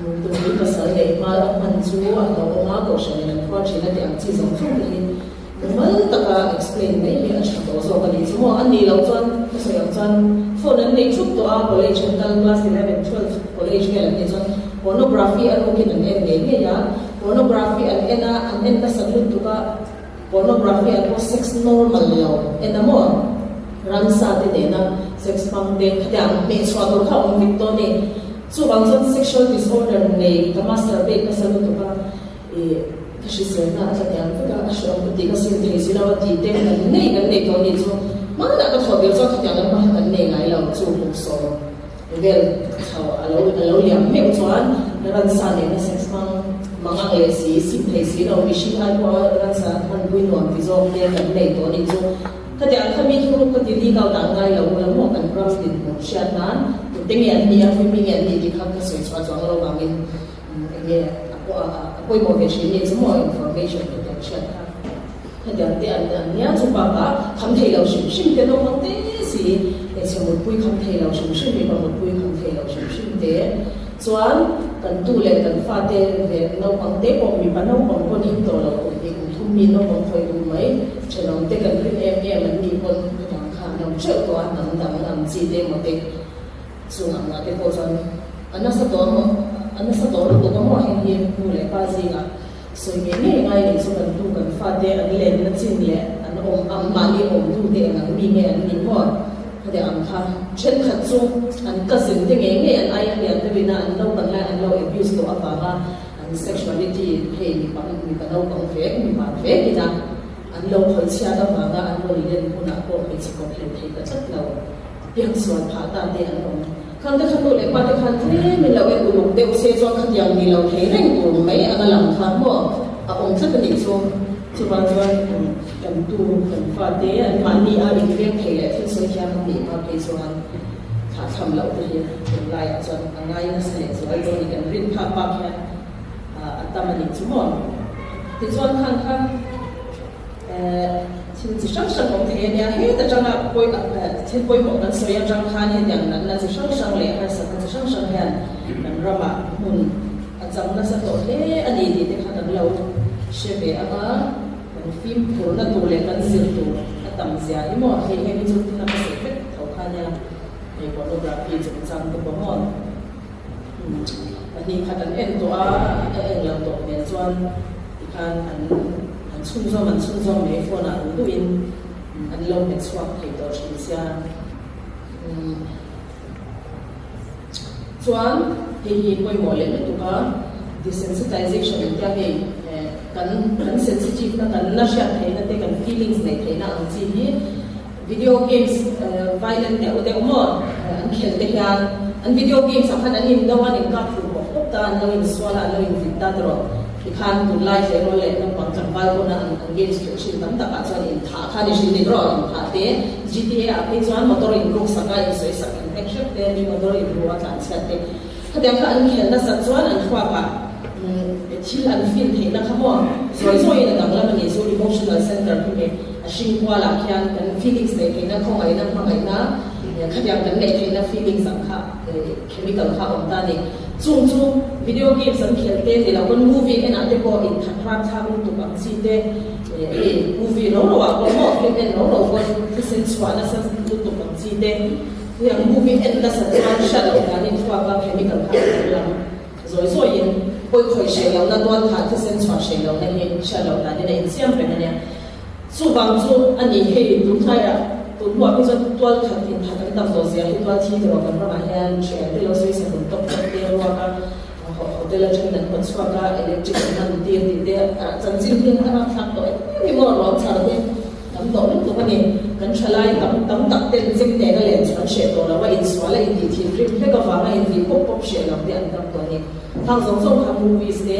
[SPEAKER 4] nupui pasal neih hma a hman chu a lo awm a, kohhranin an phuar thin a tih ang chi zawng zawng te hi mumal taka explain mai hi a tha tawh zawk a nih chu maw. A nih loh chuan ka sawi ang chuan phone an nei thup tawh a, college an kal class 11, 12 college vel an nih chuan pornography a rukin an en ngei ngei a, pornography an en a, an en nasat lutuk a, Pornography ah pawh sex normal lo en a maw? Ramsa te nena sex hmang te khatiang hmehchhuah tur kha a awm vek dawn e. Chuvang chuan sexual disorder nei ka masturbate nasa lutuk a, ih ka hriselna a tla tiang vek a, a hreawm ka tih ka sim thei si lo a tih te kan nei kan nei tawh a nih chu. Hmanah ka thawh tir chuan khatiang lam kha kan nei ngai lo chu kum sawm. Vel chho a lo a lo liam meuh chuan ransa nena sex hmang mang ang leh si, sim thei si lo, mihring ai pawha ransa hmanpui nuam ti zawk te kan nei tawh a nih chu. Khatiang kha mi thuruk ka ti leak out ah ngai lo ula maw kan ram dinhmun hriat nan tute nge an nih a, khawi mi nge an nih tih kha ka sawi chhuah chuang lo vangin eng nge a pawimawh ve thin nih chu maw information te kan hriat kha. Hetiang te an an nia chu bakah kham thei lo hrim hrim te naupang te si hmeichhe mutpui kham thei lo hrim hrim mipa mutpui kham thei lo hrim hrim te chuan kan tu leh kan fate ve naupang te pawh mipa naupang pawn him tawh lo kum hnih kum thum mi naupang khawih duh mai thenawm te kan rin em em an nih pawn hetiang kha an lo teuh tawh a hnam dang ang chi te emaw te chung ang ah te pawh chuan a nasa tawh a maw a nasa tawh lutuk a maw heng hi nu leh pa zingah. Sawi ngei ngei ngai nih chu kan tu kan fate an lenna chin leh an awm ang mahni awmtu te eng ang mi nge an nih maw? Khatiang ang kha thenkhat chu an cousin te ngei ngei an aia lian deuh ina an naupang lai an lo abuse tawh avanga an sexuality hei mipa mipa naupang vek mipa vek ina an lo khawih chhiat avanga an rawn len hunah pawh hmeichhe kawp hlen thei ta tlat lo a piangsual phah ta te an awm. Khang te kha nu leh pa te khan tlem in lo en uluk deuh se chuan khatiang ni lo thei reng tur mai anga lang kha maw a awm tlat a nih chu. Chuvang chuan kan tu kan fate an mahni a inveng thei leh thil sawi thiam an nih hma phei chuan thlah thlam loh te hi tunlaiah chuan a ngai nasa leh zual dawn ni kan rin phak bak hian a tam a nih chu maw. Tichuan khang kha. Thil chi hrang hrang awm thei a nia, heta tanga pawi thil pawimawh kan sawi atang khan hetiang natna chi hrang hrang leh harsatna chi hrang hrang hian kan ramah hmun a chang nasa tawh hle a ni tih te kha kan lo hre ve ang a, kan fimkhurna tur leh kan zir tur a tam zia hi maw hei heng hi chu thil a ka sawi vek tho kha nia, hei pornography chungchang te pawh maw. Pahnih khat an en tawh a, a en lo tawh hmel chuan tikhan an an chhunzawm an chhunzawm mai phone ah duh duhin an lo hmet chhuak thei tawh thin sia. Chuan hei hi pawimawh leh lutuk a, desensitization tia hei kan kan sensitive na kan la hriat theihna te kan feelings neih theihna ang chi hi Video games violent deuh deuh maw an khelh te hian an video games ah khan an in do an in kap hlum pawp pawp ta, an lo in sual a, an lo in vit ta tawh tikhan tunlai tleirawl leh naupang tlangval pawna an an games khelh thin tam takah chuan in thah kha ni hrim dik rawh in thah te GTA ah phei chuan motor in ruk sak a in sawi sak in hnek hrep te mi motor in ru a tlan chhiat te khatiang kha an khelh nasat chuan an thluak ah thil an feel theihna kha maw zawi zawiin a danglam a nih chu emotional center khi hei A hring kualah khian kan feelings neih theihna, khawngaihna, hmangaihna, khatiang kan neih theihna feelings ang kha chemical kha a awm ta a ni. Chung chu video games an khel te ni lo pawn movie enah te pawh inthat rapthlak lutuk ang chi te hei movie ro ro ah pawh maw film en ro ro pawn thisen chhuah nasa lutuk ang chi te hei ang movie en nasa chuan hriat loh danin thluak a chemical kha a danglam. Zawi zawiin pawi khawih hreh lohna tual thah thisen chhuah hreh lohna hi hriat loh danin a insiam reng a nia. Chuvang chu a ni hei tun hnaiah tun hnuah phei chuan tual khat inthat an tam tawh zia hi tual thi tawh kan ramah hian thian te lo sawi sak awm tawk tawk te ruak a hotel atangin an hawn chhuak a electric an man tir tih te chanchin hi a rapthlak tawh em em hi maw ruang chhar te tam tawh lutuk a ni. Kan thalai tam tam tak ten zim nena len chu an hreh tawh lo a insual a intih thinrim hlek avanga intih pawp pawp hreh lo te an tam tawh a ni. Khang zawng zawng kha movies te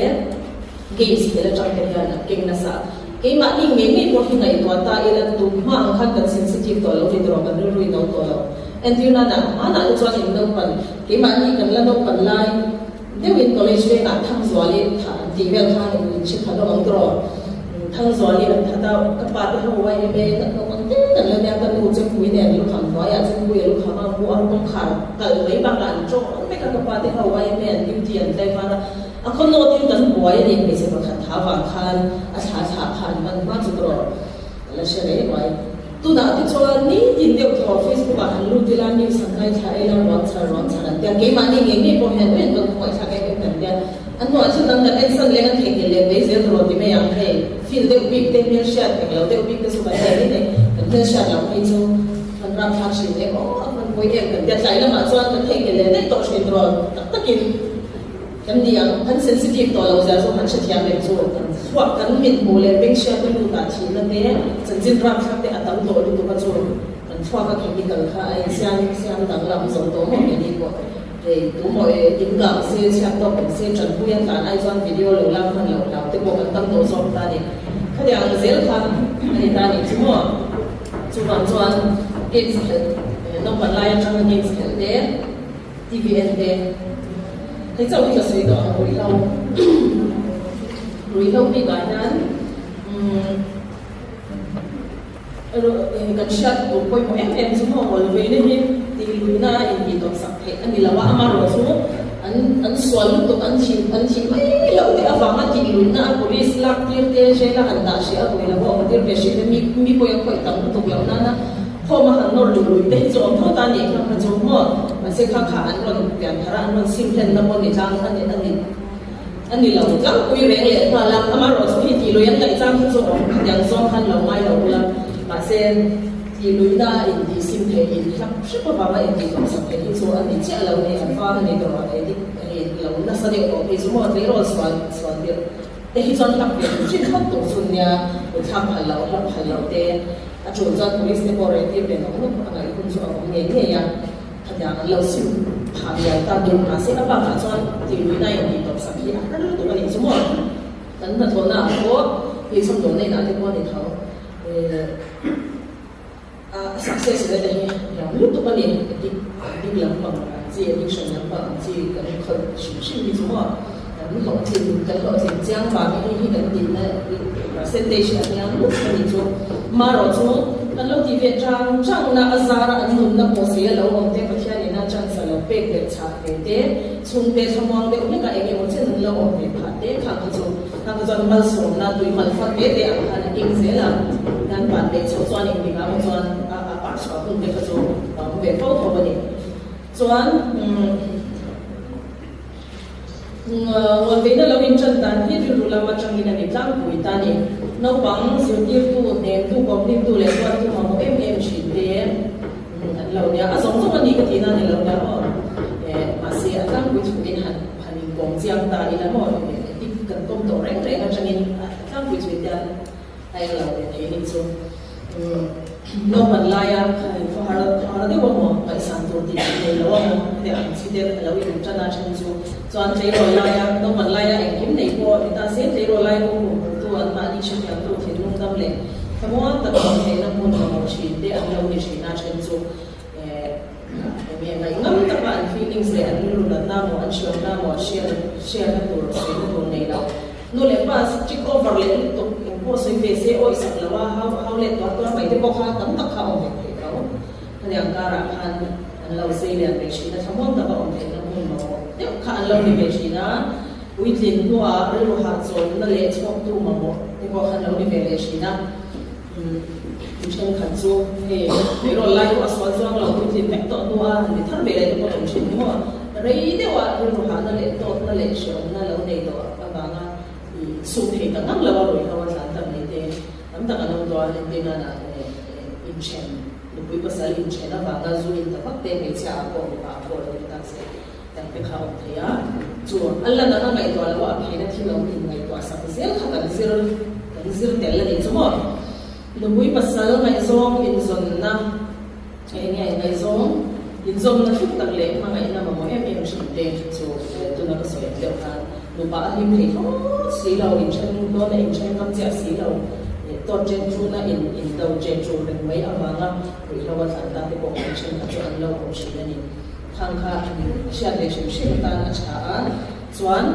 [SPEAKER 4] Games khel atang te hian a keng nasa. Keimahni ngei ngei pawh hi ngaihtuah ta ila tum hma ang khan kan sensitive tawh lo ni tawh kan rilru in no tawh lo. Entirna dah hmanah te chuan in naupan keimahni kan la naupan lai deuhin college vengah Thangzuali thah an tih vel khan in in hre pha hlawm ang tawh. Thangzuali an that a, ka pa te ho YMA kan naupang te kan la nia ka nu Chempui nen lukham hnuaiah Chempui a lukham a mu a kawngkhar kalh mai bakah an tawng vek a ka pa te ho YMA an duty an tlaivar a. A khaw nawtin kan buai a ni, hmeichhe pakhat tha vang khan a thla thlah kha an man hma chu tawh ka la hre rei ruai. Tunah te chuan nitin deuh thaw Facebook ah han lut ila news han ngaithla ila ruang chhar ruang chhar an tia, keimahni ngei ngei pawh hian eng kan khawngaih thlak em em kan tia, a hnuah chu dang kan ensan leh kan theihnghilh leh mai zel tawh ti mai ang hei feel deuh bik te hmelhriat eng lo deuh bik te chu kan nei mai nei, kan hmelhriat loh phei chu kan rapthlak thin em aw a hman pawi em kan tia, tlai lamah chuan kan theihnghilh leh daih tawh thin tawh tak takin. Kan ni ang, kan sensitive tawh lo zia zawng kan hrethiam em chu? Kan thluak, kan mit hmuh leh beng hriat te lut ah thihna te, chanchin rapthlak te a tam tawh lutuk a chu kan thluak a chemical kha a insiam siam danglam zo tawh maw keini pawh hei tu maw e in gang se chhiat tawk awm se tanpui a tlan ai chuan video lo lak hman loh hlau te pawh kan tam tawh zawk ta ni. Khatiang ang zel kha a ni ta nih chu maw? Chuvang chuan games khelh naupan lai atanga games khelh te, TV en te hei chauh hi ka sawi tawh ang ruihhlo ruihhlo bik ah hian umm kan hriat tur pawimawh em em chu maw ngawl veina hi tih luihna a intih tawp sak theih a ni lo a amaherawh chu an an sual lutuk an thih an thih mai loh te avanga tih luihna a police lak tir te jail a han dah hrih a ruih lo a awm tir ve hrih te mi mi pawi a khawih tam lutuk loh nana Khawm a han nawr luh luih te hi chu awm tho ta nih kha kha chu maw? Mahse kha kha an rawn pian thar a, an rawn sim hlenna pawh ni tlang a ni a ni. A ni lo tlangpui reng leh nghal a, amaherawhchu hi tih lui an ngaih chang kha chu awm khatiang zawng khan lo ngai lo ula, mahse tih luihna a intih sim theih in hlap hrep avanga intih tawpsak theih hi chu a ni chiah lo hei an vang a ni tawh a, edik hei lo nasa deuh tawh phei chu maw tleirawl sual sual tirh te hi chuan hlap ve hrim hrim phawt tur chu nia kuthlak phal loh hlap phal loh te a tul chuan police te pawh reh tir ve nawk nawk a ngaih hun chu a awm ngei ngei a. Khatiang an lo sim phah bial ta deuh mahse a bakah chuan tihluihna in tih tawp sak hi a har lutuk a nih chu maw? Kan hnathawhna ah pawh hei chhawmdawlna inah te pawh a ni tho a success rate hi hniam lutuk a ni addict addict lampang ang chi addiction lampang ang chi kan khawih hrim hrim hi chu maw kan hlawhtlin kan hlawhtlin chiang vangin hei hi kan tihna percentage a hniam lutuk a nih chu. Marawh chu kan lo tih ve chang changna a zara an nunna pawh sei a lo awm te, Pathianin a chance a lo pek leh chhah ve te, chhungte thlamuang deuh hlek a eng emaw chen an lo awm ve phah te khang kha chu khang kha chuan malsawmna tui malfat ve te ang khan a keng zel a, kan van leh chhoh chuan engtikah maw chuan a a pah chhuah hun te kha chu a awm ve fo tho a ni. Chuan umm. Ngawlveina lo inṭan dan hi rilru lam aṭangin a ni tlangpui ta ni. Naupang zirtirtu, hnemtu, kawmhlimtu leh duattu mamawh em em ṭhin te an lo nia. A zawng zawng a ni ka tihna a ni lo nia maw? Mahse, a tlangpui chhungin han han inkawm chiang ta ila maw? Dik kan kawm tawh reng reng aṭangin a tlangpui chhuin te a eng lo ve thei nih chu. Naupan laia khawhar khawhar deuh a maw ngaihsan tur tih theih nei lo a maw hetiang ang chi te a lo in tan a then chu chuan tleirawl laia naupan laia engkim nei pawh ni ta se tleirawl lai pawh hmuh hmuh tu an mahni hrethiam tu thinlung dam leh thlamuang tak awm theihna hmun mamawh thin te an lo ni thin a then chu eh enge ngaihngam taka an feelings leh an rilru natna maw an hriamna maw share share na tur sawi na tur nei lo. Nu leh pa strict over leh lutuk eng pawh sawi ve se awih sak lo a, hau hau let tuar tuar mai te pawh kha tam tak kha a awm ve theih tho. Khaniang karah khan an lo sei lian ve thin a, thlamuang taka awm theihna hmun mamawh deuh kha an lo ni ve thin a, puitlin hnuah rilru hahchawlna leh chhawktu mamawh te pawh kha an lo ni ve leh thin a. Umm thenkhat chu hei tleirawl lai pawh a sual chuang lo, puitlin vek tawh hnua han ti thar ve leh te pawh an awm thin hi maw? Rei deuha rilru hahna leh tawtna leh hrehawmna lo nei tawh avanga i sum thei ta ngang lo a ruihhlo a tlan ta mai te tam tak an awm tawh a, entir nana inthen, nupui pasal inthen avanga zu in ta vak te hmeichhia ah pawh mipa ah pawh lo ni tak se tak te kha a awm thei a, chu a lan anga ngaihtuah loh a a pheina thil awm in ngaihtuah sak zel kha kan zir kan zir tel a nih chu maw? Nupui pasal ngaihzawng inzawnna. Eng nge ngaihzawng inzawmna thluk tak leh hmangaihna mamawh em em thin te chu tuna ka sawi ang deuh khan nupa a hlim thei thlawt si lo, inthen dawna inthen ngam chiah si lo, tawt chen chuna in indo che chu reng mai avanga ruihhlo a tlan ta te pawh kan thenkhat chu an lo awm thin a ni. Khang kha hriat leh hrim hrim atan a tha a, chuan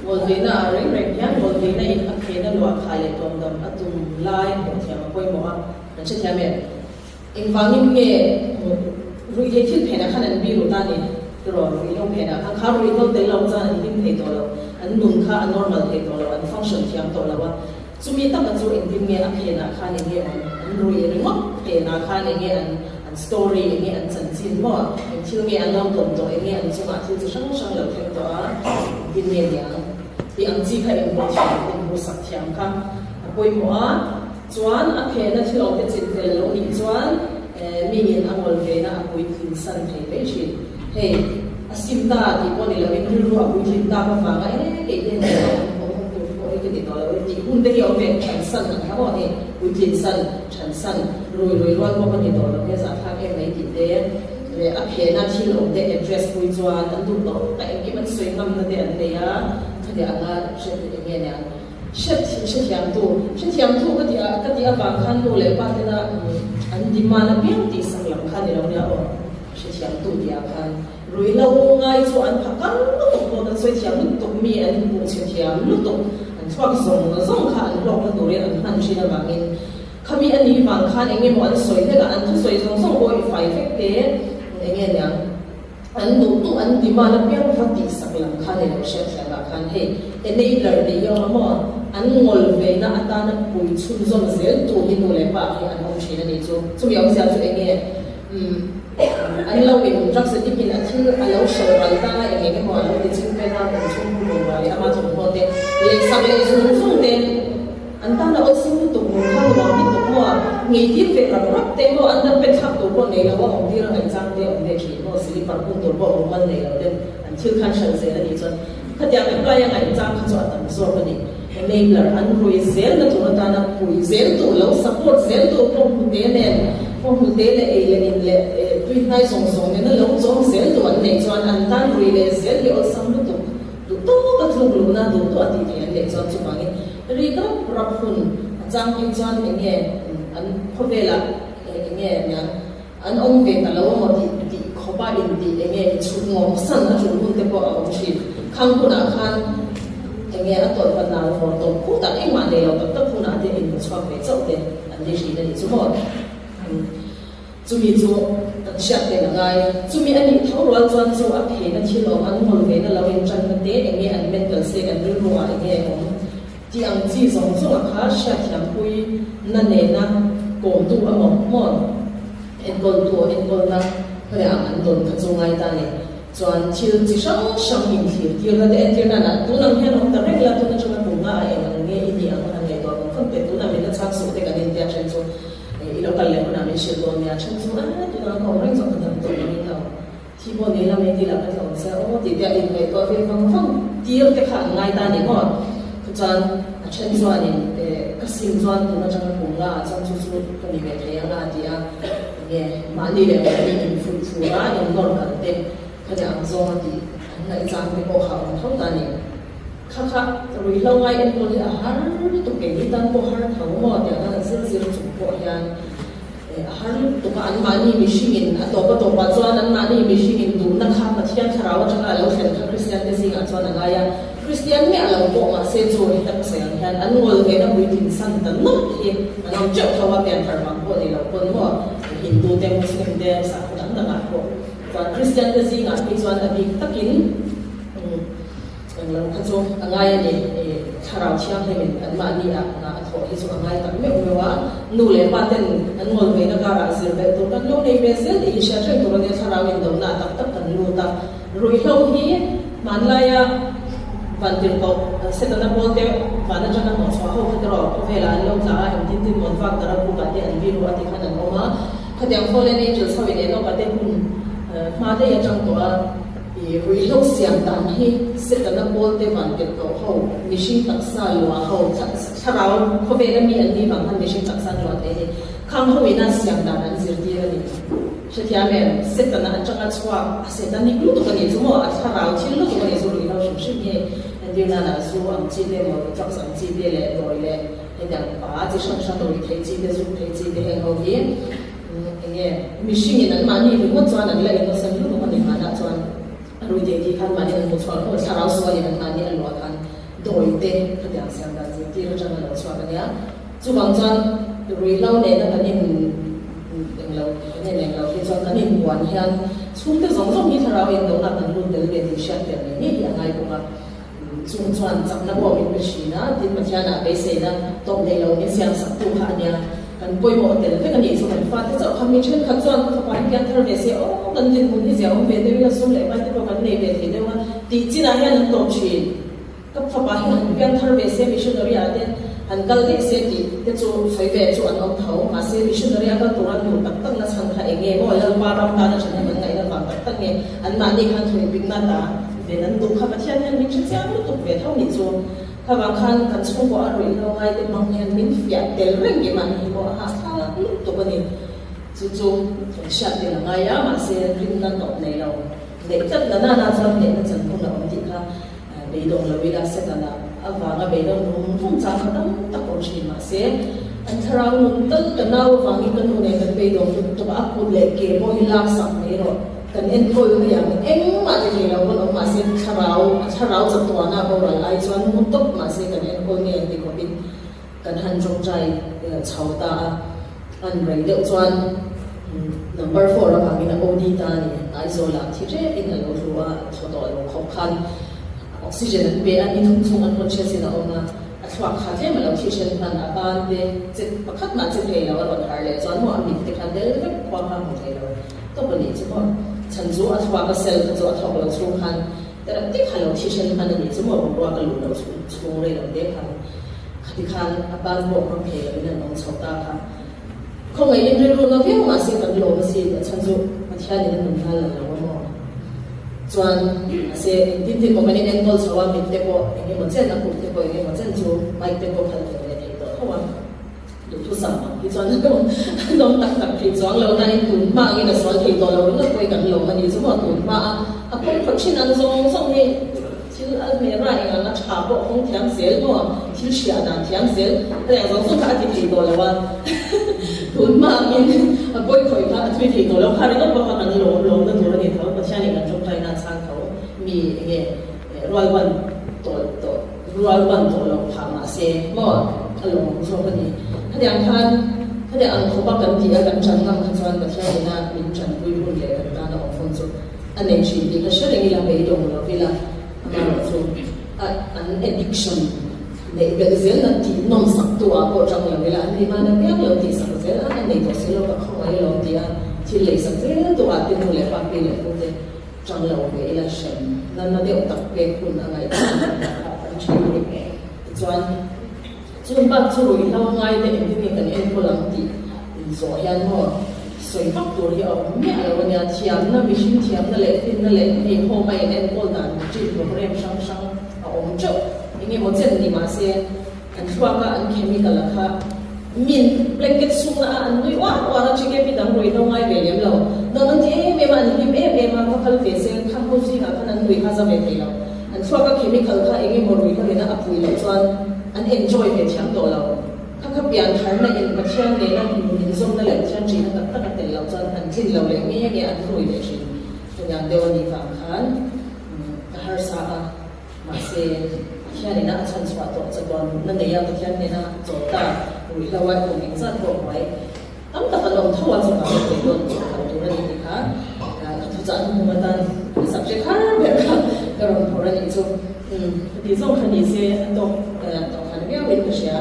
[SPEAKER 4] Ngawlveina ah reng reng hian ngawlveina in a phena luah khai leh tuamdam a tum lai hmuh thiam a pawimawh a, kan hrethiam em? Engvangin nge ruihthei thil phenah khan an biru ta ni? Tiraw, ruihhlo phenah khan kha ruihhlo tel lo chuan an hlim thei tawh lo, an nun kha a normal thei tawh lo, an function thiam tawh lo a, chumi taka chu engtin nge a phenah khan eng nge awm, an rui ringawt phenah khan eng nge an an story, eng nge an chanchin maw, eng thil nge an lo tawn tawh, eng nge an chungah thil chi hrang hrang lo thleng tawh a, engtin nge niang tih ang chi kha inhmuh thiam, inhmuhsak thiam kha a pawimawh a, chuan a phena thil awm te chin fel lo nih chuan miin a ngawl vena a puitlin san thei mai thin. Hei a sim ta tih pawh ni loin rilru a puitlin tak avanga e kei hian awm awm tur pawh hi ka ti tawh lo e tih hun te hi a awm ve, than san ang kha maw hei puitlin san. Than san rui rui rual pawh ka ni tawh lo he zahthlak em mai tih te leh a phena thil awm te address pui chuan an duh tawk a engkim an sawi ngamna te an nei a khatiang anga hriat eng nge nia hriat hrethiam tu hrethiam tu ka tih ka tih avang khan nu leh pa tena an demand apiang tih sak lam kha ni lo nia aw hrethiam tu tih ah khan rui lo ngai chu an pha kal lutuk pawh an sawi thiam lutuk mi an hmuh chhe thiam lutuk an chhuak zawng zawng kha an hlawkna turin an hman thin avangin Khami a nih vang khan eng emaw an sawi hlek a, an thusawi zawng zawng pawh i fai vek te, eng nge niang, an duh duh an demand apiang va tih sak lam kha ni lo hriatthiam ah khan hei enabler tih hi a awm a maw, an ngawl veina atana pui chhunzawm zel tu hi nu leh pa hi an awm thin a nih chu, chumi awmzia chu eng nge? An lo in drugs addict in a thil a lo hralh ral ta a, eng eng emaw a lo ti ching pen a, kum chhung hun bungrua leh ama thawmhnaw te lehsak leh zung zung te an tan a awlsam lutuk mun kha nuam lutuk maw a ngei tir ve rap rap te maw an dam pen thlak tur pawh nei lo a awm tir a ngaihchang te awm ve thin maw slipper bun tur pawh mumal nei lo ten an thil khan hralh zel a nih chuan khatiang apply a ngaihchang kha chu a tam zawk a ni. Enabler an rui zel na tur atana pui zel tu lo support zel tu pawh hmute nen pawh hmute leh ei leh in leh tui hnai zawng zawng nena lo chawm zel tu an neih chuan an tan rui leh zel hi awlsam lutuk duh tawk a tluk luhna duh tawh a tih theih an neih chuan chuvangin ri rap rap hun a chang phei chuan enge an khawvelah enge niang an awm ve ta lo amaw tih tih khawpa intih enge inchhut ngawng san a tul hun te pawh a awm thin. Khang hunah khan enge a tawlh pa nau vawr tawp khut ah engmah nei lo tak tak hunah te inhmu chhuak ve chauh te an ni thin a nih chu maw. Chumi chu kan hriat tel a ngai. Chumi a nih tho rual chuan chu a phena thil awm an ngawl ve na lo intanna te enge an mental state an rilru ah enge awm Tih ang chi zawng zawng a kha hriatthiampui na nena kawmtu a mawm hmawn enkawltu aw enkawlna hre ang an dawn kha chu ngai ta ni. Chuan thil chi hrang hrang inthlir tirna te entir nan ah tun ang hian awm ta reng la tun atanga kum nga ah eng ang nge i nih ang han ngaihtuah vang vang teh tunah min la chhang suh te kan intia then chu i lo kal leh hunah min hrilh dawn nia then chu a tunah ka awm reng chuan ka dam tawh ka ring lo. Thi pawh nei la mai ti lah ka tlawm che aw tih te a inngaihtuah ve vang vang tir te kha an ngai ta ni maw? Chuan a then chuanin ka sim chuan tun atanga kum nga ah chuan chu chu ka ni ve thei ang a ti a, enge mahni leh mahni infuih thur a innawr kal te khatiang ang zawng a tih an ngaihchang te pawh kha a awm tho ta ni. Kha kha ruihhlo ngai enkawl hi a har lutuk keini tan pawh har tho maw tiang a zir zir chung pawh hian A har lutuk a, anmahni mihringin a tawp a tawpah chuan anmahni mihringin duhna kha Pathian thlarau atanga a lo thlen kha Kristiante zingah chuan a ngai a. Kristian miah lo pawh mahse chu heta ka sawi ang hian an ngawl vena puitling san ta nawlh hi an awm teuh tho a, pianthar vang pawh ni lo pawn maw Hindu te, Muslim te, sakhaw dang dangah pawh chuan Kristiante zingah phei chuan a bik takin Englo kha chu a ngai a ni. Thlarau thianghlimin anmahni ah hna a thawh hi chu a ngai tak meuh meuh a. Nu leh pa ten an ngawl veina karah zir belh tur kan lo nei ve zel tih hi hriat reng tur a nia. Thlarau indona tak tak kan lut a. Ruihhlo hi hmanlaia vantirhkoh Setana pawl te van atanga hnawhchhuah ho kha erawh khawvelah an lo tla a, engtin tin mawn vak dara bukah te an biru a ti khan an awm a. Khatiang fallen angels ho in Enoch-a te hun hma daih atang tawh a. I ruihhlo siam dan hi Setana pawlte van tirh tawh ho, mihring taksa luah ho, thlarau khawvela mi an nih vang khan mihring taksa an luah thei a ni. Khang ho ina siam dan an zirtir a ni. Hrethiam em? Setana atanga chhuak a Setanik lutuk a nih chu maw? A thlarau thil lutuk a nih chu ruihhlo hrim hrim hi entir nana zu ang chi te maw, drugs ang chi te leh dawi leh hetiang pa chi hrang hrang ruih theih chi te, zuk theih chi te heng ho hi. Enge mihringin an mahni ringawt chuan an la innocent lutuk a ni hmanah chuan a rui thei tih khan mahni an hmuh chhuah hlawh thlarau sualin an mahni a luah khan dawi te khatiang siam dan zirtir atang a lo chhuak a nia. Chuvang chuan ruihhlo nena kan in englo kan in englo hi chuan kan inbuan hian chhungte zawng zawng hi thlarau indona kan lut tel ve tih hriat tel ngei ngei hi a ngai bawk a. Chung chuan chakna pawh min pe thin a, tin Pathianah beiseina tawp nei lo min siam sak tu kha a nia. Kan pawimawh tel vek a nih chu kan fate chauh kha mi thenkhat chuan ka fapa hi pian thar ve se aw kan dinhmun hi zia awm ve deuh ila sum leh paite pawh kan nei ve thei deuh a tih chinah hian an tawp thin. Ka fapa hi han pian thar ve se missionary ah te han kal daih se tih te chu sawi ve chu an awm tho. Mahse missionary a kal tur an duh tak tak na chhan kha eng nge maw Lalpa ram tana thahnem an ngaihna vang tak tak nge anmahni khan thuinpikna ta Ven an duh kha Pathian hian min hre chiang lutuk ve tho nih chu. Khavang khan kan chhungkaw a ruihhlo ngai te hmang hian min fiah tel reng ke mahni hi pawh a hahthlak lutuk a ni. Chu chu kan hriat tel a ngai a, mahse rinna tawp nei lo. Neih tlat na nana chuan hnehna chan hun a awm tih kha beidawng lo ila Setana avanga beidawng rum rum chang kha tam tak awm thin mahse an thlarau nun tal ka nau avangin ka nu nen kan beidawng lutuk a, a kut leh ke pawh hi laksak mai rawh. Kan enkawl mai ang, engmah ti thei lo pawn awm mahse thlarau, a thlarau chatuana boral ai chuan mu tawp mahse kan enkawl ngei ang ti khawpin kan han tawngtai chho ta a, an rei deuh chuan number four avangin a OD ta a ni, Aizawlah thi ṭepin a lo hlu a, thaw tawh lo khawp khan oxygen an pe a, ni thum chhung unconscious in a awm a. thluak kha tlem a lo thi then hman a ban te che pakhat mah che thei lo a rawn harh leh chuan maw a mit te kha del vek khua kha hmu thei lo tawp a nih chu maw chhan chu a thluak a cell kha chu a thawk lo chhung khan tereuh te kha lo thi then hman a nih chu maw boruak a luh loh chhung rei lo te khan khati khan a ban pawh hmang thei lo in an awm chho ta kha. Khawngaihin rilru na viau mahse kan lawm a sin, a chhan chu Pathianin a nun nghal lo a maw? Chuan mahse engtin tin maw kan in enkawl chho a, mit te pawh eng emaw chen a kut te pawh eng emaw chen chu bike te pawh khalh ve leh thei tawh tho a, duhthusam ang hi chuan an awm tak tak thei chuang lo nain tun hma angin a sual thei tawh lo ringawt pawhin kan lawm a ni chu maw tun hma a a phawngphawt thin ang zawng zawng hi. Thil a hmel a eng ang a tha pawh hawng thiam zel maw? Thil hria dan thiam zel a eng zawng zawng kha a ti thei tawh lo a, tun hma angin a pawi khawih kha a thui thei tawh lo kha ringawt pawh kha kan lawm lawmna tur a ni tho, Pathianin kan tawngtaina a chhang tho, mi eng nge rual ban tawh tawh rual ban tawh loh phah mah se maw a lawmawm zawk a ni. Khatiang khan khatiang ang khawpa kan tih a kan tan ngam kha chuan Pathianina min tanpui hun leh kan tana awm hun chu A nei thin tih ka hre reng ila beidawng lo ila amaherawh chu a an addiction neih belh zel na tih nawm sak tu ah pawh tang lo ila an ni hman apiang lo tih sak zel a a nei tawh si lo ka khawngaih alawm tih a thil lei sak zel tu ah te nu leh pa pi leh pu te tang lo ve ila hrem na na deuh tak pek hun a ngaih kha kan thin a ni. Tichuan. Chung bak chu ruihhlo ngai te engtin nge kan enkawl ang tih zawh hian maw sawi vak tur hi a awm miah lo a nia. Thiamna, mihring thiamna leh finna leh hei home a in enkawl dan routine program hrang hrang a awm teuh. Enge maw chen ni mahse an thluak a an chemical a kha min blanket sukna a an nui uar uar a chike mi dang ruihhlo ngai ve lem lo. Nuam an ti em em a, an hlim em em a, va kal ve se khang ho zingah khan an nui kha za ve thei lo. An thluak a chemical kha eng emaw ruihhlo ina a pui loh chuan an enjoy ve thiam tawh lo. Kha kha pian tharna in Pathian nena inzawmna leh Pathian ṭihna tak tak a tel loh chuan an tlin lo leh nge nge an rui leh ṭhin. Hetiang deuh a nih vang khan ka harsa a, mahse Pathian ina a chhan chhuah tawh chatuan nunna neia Pathian nena chawl ta ruihhlo a kum engzat pawh hnuai Tam tak an awm tho a, chuvang in beidawn chawp loh tur a ni tih kha ka thuchah hnuhnung atan ka subject har ber kha ka rawn phawrh a nih chu. Umm heti zawng kha ni se a tawk tawh khan viau in ka hria.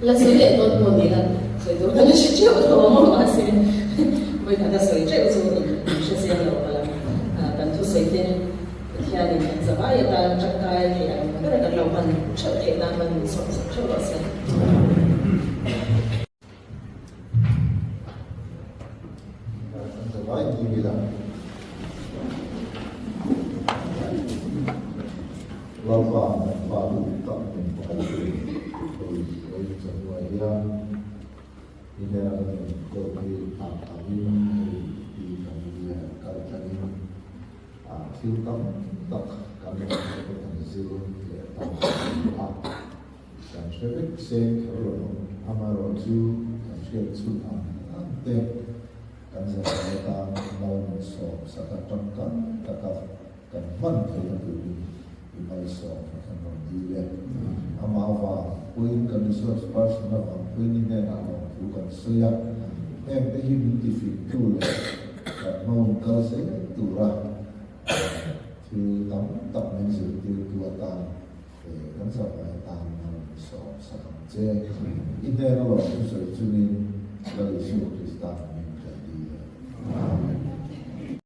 [SPEAKER 4] La sawi leh dawn pawh ni la, sawi tur ka la hre teuh tho a maw mahse vawikhat a sawi teuh chu in hre chiang lo palh ang. Kan thusawi te Pathianin kan zavai atan tangkai theih ang ber kan lo hman theuh theih nan man min sawm sak theuh rawh se.
[SPEAKER 5] Lalpa kan pa duh tak min pai chu hei vawiin chawhnuai hian i hnena kan inkawl hi tak angin hei i familia kal tlangin thil tam tak kan rawn hre kan zir leh ta a ni a. Kan hre vek seng kher lo ang, amaherawhchu kan hriat chhun ang ang te kan zirlai atan mal min sawm sak a, tangkai taka kan hman theihna turin i malsawm a kan rawn dil e. Amah avang pawhin kan resource person avang pawhin i hnenah lawmthu kan sawi a, hengte hi min tifingtu leh kan hmaun kal zel tura thil tam tak min zirtirtu atan He kan zavai atan mal min sawm sak ang che. I hnen a lawm thusawi chungin.